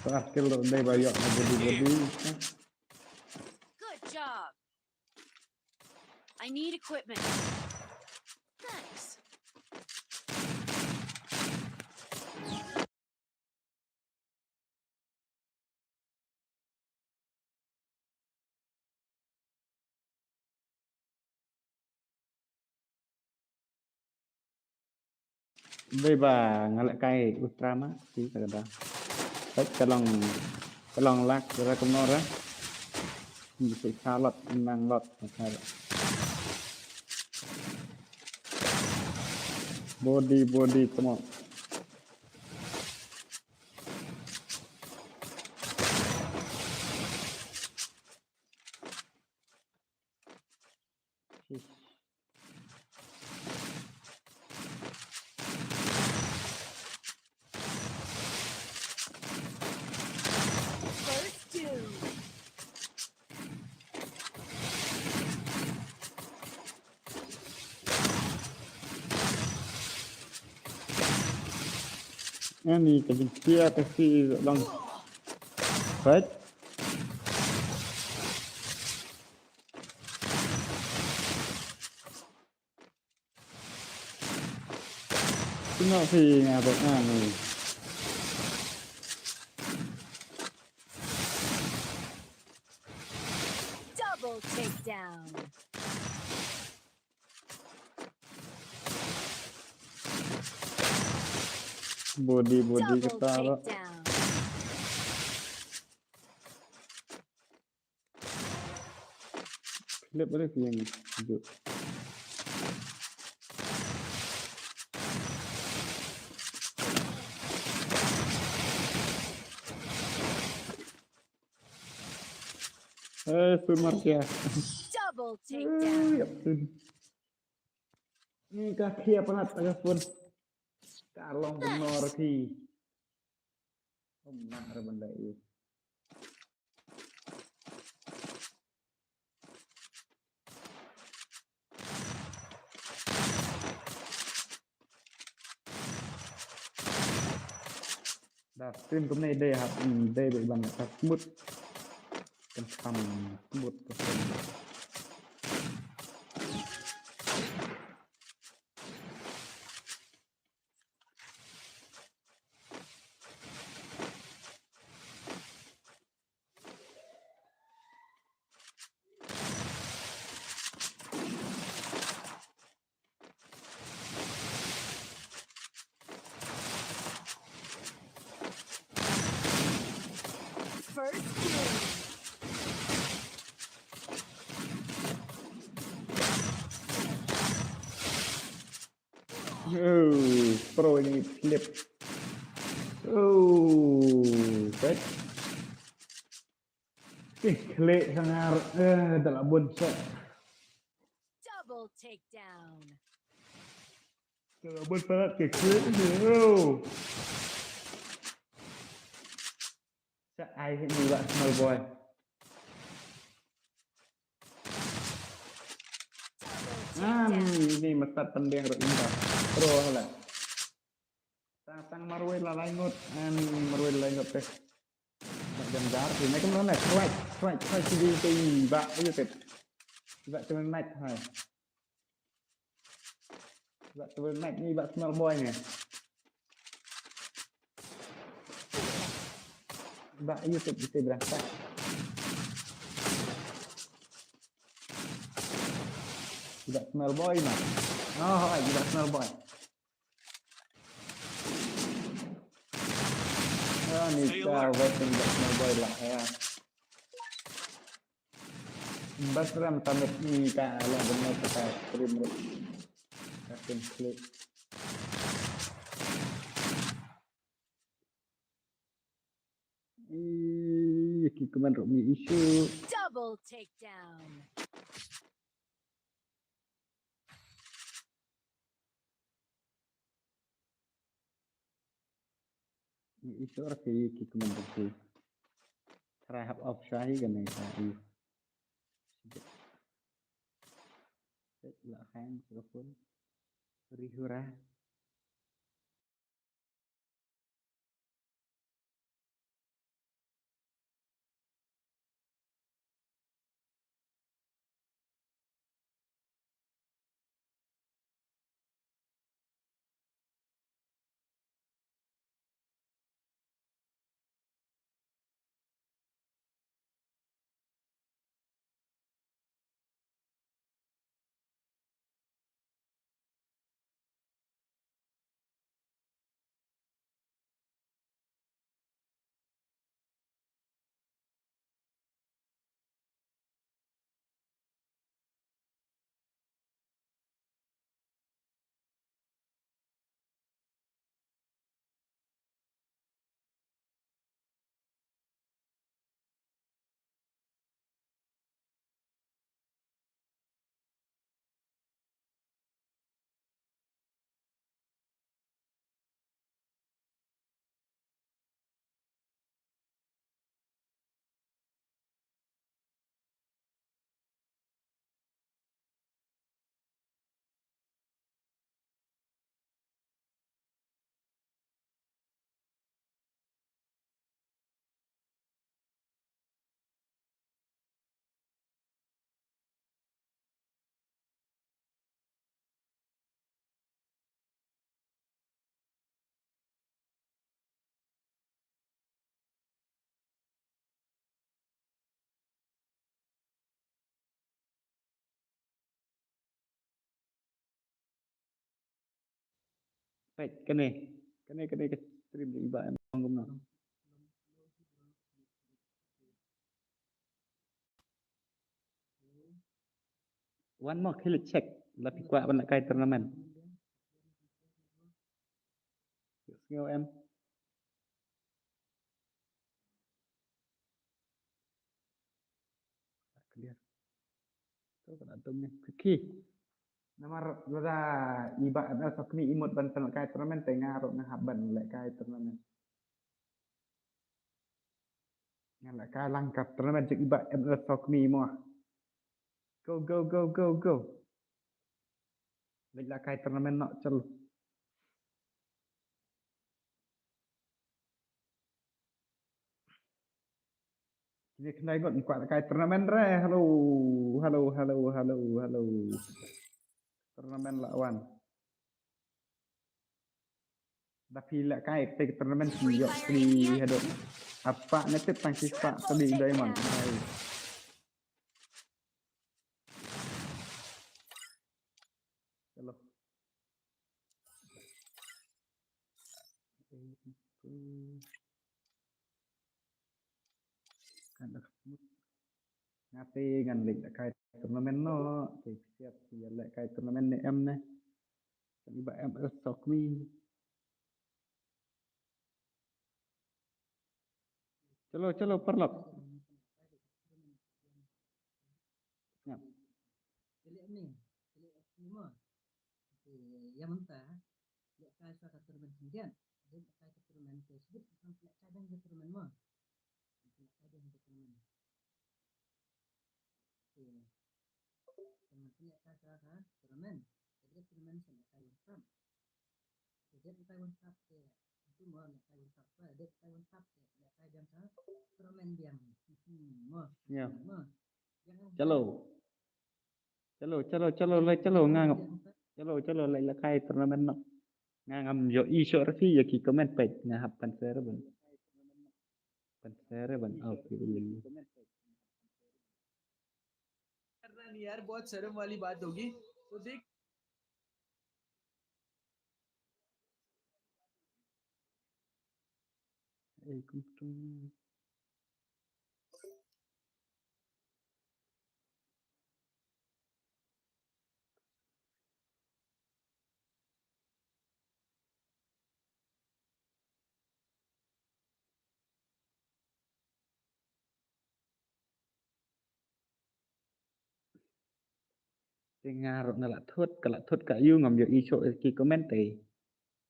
Artil lo dei ba yok body body. Good job. I need equipment. Thanks. Dei ba nga lehkai Ultra ma ti ka da. Ka long, ka long lak ka kumno ra. Ni sa lot nang lot. Body body, come on. First doom. Ani ka jingpia ka si long. Right? Tengok si ngabek ani. Double takedown. Body body. Double kata lah. Takedown. Clip ada yang hidup. Eh, sun mar kia. Double takedown. Eh, yap sun. Ni ka khia palat ta ka sun. Ka long. Nice. Bnor ki. Om na ra ban dai. Da stream kumne dei ha, mm, dei ba iban ka smooth. Kan kham smooth ka stream. First kill. Oh, pro ini flip. Oh, right. Ki klik sangar, eh, da la bun sa. Double takedown. Da la bun palat ki klik ni. Oh. Sa ai ni ba small boy. Double takedown. Ani matat pending ro inda. Pro hala. Tang, tang marwei la lai ngut, ani marwei la lai ngut te. Nak jam jar, sini kan mana? Strike, strike, strike, sini te ba, ayo te. Ba tu night hai. Ba tu night ni ba small boy ni. Ba ayo te, te berangkat. Ida Smell Boy, man. Oh, hai, Ida Smell Boy. Ya, ni ka wet Ida Smell Boy lah, ya. Bas ram tamit ni ka lah benar ka stream ru. Ka stream klik. Ih, ki comment ru mi issue. Double takedown. Issue ru ki, ki comment ru ki. Try hap off shahi kane ka i. Set la hang microphone. Rihura. Peit kane, kane, kane ka stream jong i Bah em ong kumno. Wan mo khie leit check la phi kwah ban lehkai tournament. Sngew em. Clear. To ka dum ne. Khie. Namar lada i Bah M L Sokmi i mut ban pynlehkai tournament te nga ruh nga hap ban lehkai tournament. Nga lehkai lang ka tournament jong i Bah M L Sokmi mo. Go, go, go, go, go. Leit lehkai tournament noh, chalo. Kine khyndai ngut kwah lehkai tournament re. Hello, hello, hello, hello, hello. Tournament la wan. Da phi lehkai te tournament ki ïoh free haduh. Apa ne tip tang ki spah tadi diamond. Hai. Hello. Kan dah mut. Nga te ngan leit lehkai tournament noh, te siap ïa lehkai tournament ne em ne. Kan i Bah M L Sokmi. Chalo, chalo, paralok. Ïa. Te ïa mynta lehkai sa ka tournament khyndiat. Dep lehkai ka tournament te sdip, lehkai dang ka tournament mo. Lehkai dang ka tournament. Te, te lehkai sa ka tournament. Te dep tournament sa lehkai World Cup. Te dep lehkai World Cup te, itu mo lehkai World Cup. Te dep lehkai World Cup te lehkai dang ka tournament biang. Hmm, mo. Ïa. Mo. Chalo. Chalo, chalo, chalo, leit, chalo, nga ngam. Chalo, chalo, leit lehkai tournament noh. Nga ngam ïohi shuh ruh phi ïa ki comment peit, nga hap ban share ban. Ban share ban. Okay. यार, बहुत शर्म वाली बात होगी। Sudik. Eh, kum tum. Te nga ruh nga la thut, ka la thut ka ïu ngam ïohi shuh ki comment te.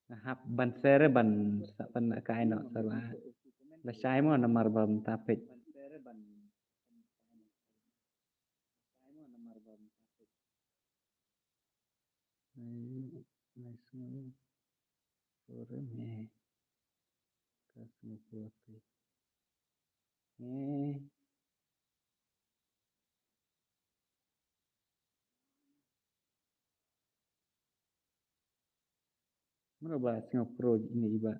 Nga hap ban share ban sa ban kai noh sa la. La shai mo namar ba mynta peit. Ai, nice one. Sorry, me. Kas mo kuat. Eh. Mano ba Singapore ini iba.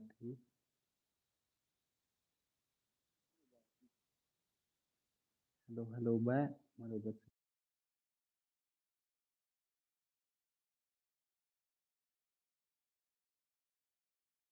Hello, hello ba. Mano ba